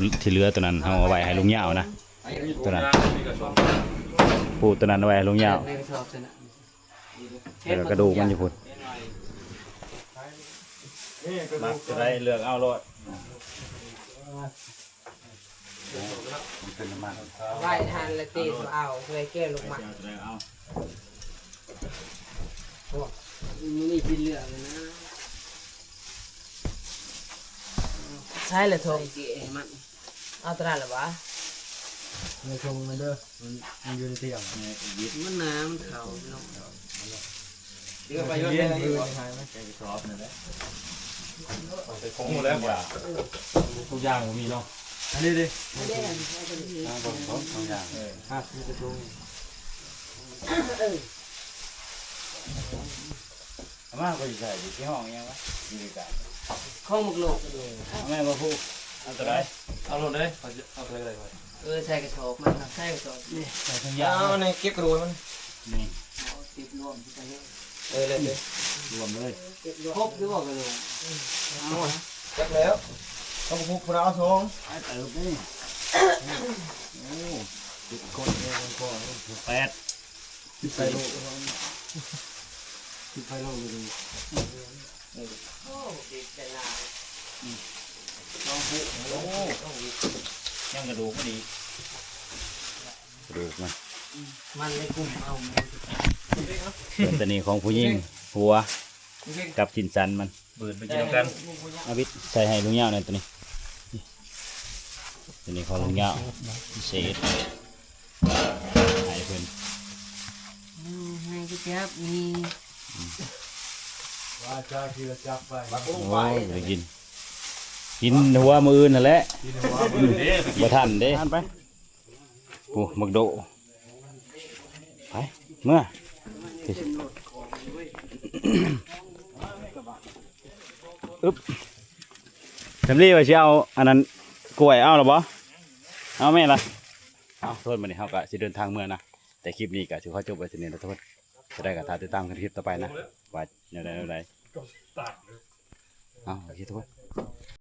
ນທີ່ເຫຼືອໂຕນັ້ນ ເຮົາເອົາໄວ້ໃຫ້ລຸງຍາວນະ ໂຕນັ້ນ ປູກໂຕນັ້ນເອົາໄວ້ໃຫ້ລຸງຍາວ ໃນກະສອບຊັ້ນນະ ແລ້ວກະກະດູກມັນຢູ່ພຸ້ນ ມັກໂຕໃດເລືອກເອົາໂລດ. ມັນເປັນນ້ຳມັນ ໄວ້ຫັ້ນລະຕິ ບໍ່ເອົາ ເລີຍແກະລູກໝາກ ເອົາ ມື້ນີ້ຊິເລືອກແລ້ວນະ ໃສ່ລະຖົງ ໃສ່ເກະໃຫ້ມັນ ເອົາຕະຫຼາດລະຫວາ ໃນຖົງມັນເດີ ມັນ ມັນຢູ່ໃນຕຽງ ມັນໜາ ມັນເຂົ້າເນາະ. ເດີໄປຢູ່ໃນນີ້ບໍ່ ໃສ່ກະສອບນັ້ນແຫຼະ ເອົາໃສ່ຖົງໝົດແລ້ວບໍ່ ທຸກຢ່າງບໍ່ມີເນາະ ອັນນີ້ເດ ອັນນີ້ ອ່າ ເບິ່ງ ເບິ່ງທຸກຢ່າງ ເອີ ຮະ ມີແຕ່ຖົງ ເອີ ເອົາມາ ຂ້ອຍຊິໃສ່ ຊິຮ້ອງອີ່ຫຍັງວະ ຢູ່ໃກ້ໆ ຂອງໝາກໂລກ ເອົາແມ່ນບໍ່ ຜູ້ ເອົາໂຕໃດ ເອົາໂລດເລີຍ ຂ້ອຍຊິເອົາໂຕໃດກໍໄດ້ຂ້ອຍ ເອີ ໃສ່ກະສອບມັນນະ ໃສ່ກະສອບນີ້ ໃສ່ຖົງຢາງ ເອົາໃນເກັບກະດູກມັນ ນີ້ ເອົາຕິດລວມກັນເລີຍ ເອີ ເລີຍ ລວມເລີຍ ຄົບຢູ່ບໍ່ກະດູກ ເອົາ ຈັກແລ້ວ ເອົາຜູ້ ຜູ້ລະເອົາສອງ ຫຼາຍເຕີບເດ້ ໂອ້ ເຈັດຄົນເດ້ ແປດ ຈຸດໄຟໂລດ ຈຸດໄຟໂລດເລີຍ ໂອ້ ເດັດໄດ້ຫຼາຍ ອືມ ໂອ້ ຍັງກະດູກມັນອີກ ກະດູກມັນ ມັນໃນກຸ່ມເອົາ ສ່ວນຕົວນີ້ຂອງຜູ້ຍິງ ຫົວ ກັບຊິ້ນສັນມັນ ບືນໄປກິນນຳກັນ ອາວິດໃສ່ໃຫ້ລຸງຍາວແດ່ຕົວນີ້ ຕົວນີ້ຂອງລຸງຍາວ ພິເສດ ໃຫ້ເພິ່ນ ອືມ ໃຫ້ໄປຈັບນີ້ ວ່າຈາກິນລະຈັບໄປ ໂອ້ຍ ບໍ່ໄດ້ກິນ ກິນຫົວມື້ອື່ນຫັ້ນແຫຼະ ກິນຫົວມື້ອື່ນເດ້ ບໍ່ທັນເດ້ ໄປ ໂອ້ ບັກໂດ ໄປ ເມືອ ອຶບ ສຳລີວ່າຊິເອົາອັນນັ້ນ ກ້ວຍເອົາລະບໍ່? ເອົາແມ່ນລະ ເອົາ ທຸກຄົນ ບັດນີ້ເຮົາກະຊິເດີນທາງເມືອນະ ແຕ່ຄລິບນີ້ກະຊິຂໍຈົບໄວ້ສ່ຳນີ້ລະທຸກຄົນ ຈະໄດ້ກະຖ້າຕິດຕາມກັນຄລິບຕໍ່ໄປນະ ວ່າແນວໃດແນວໃດ ເອົາ ໂອເຄທຸກຄົນ.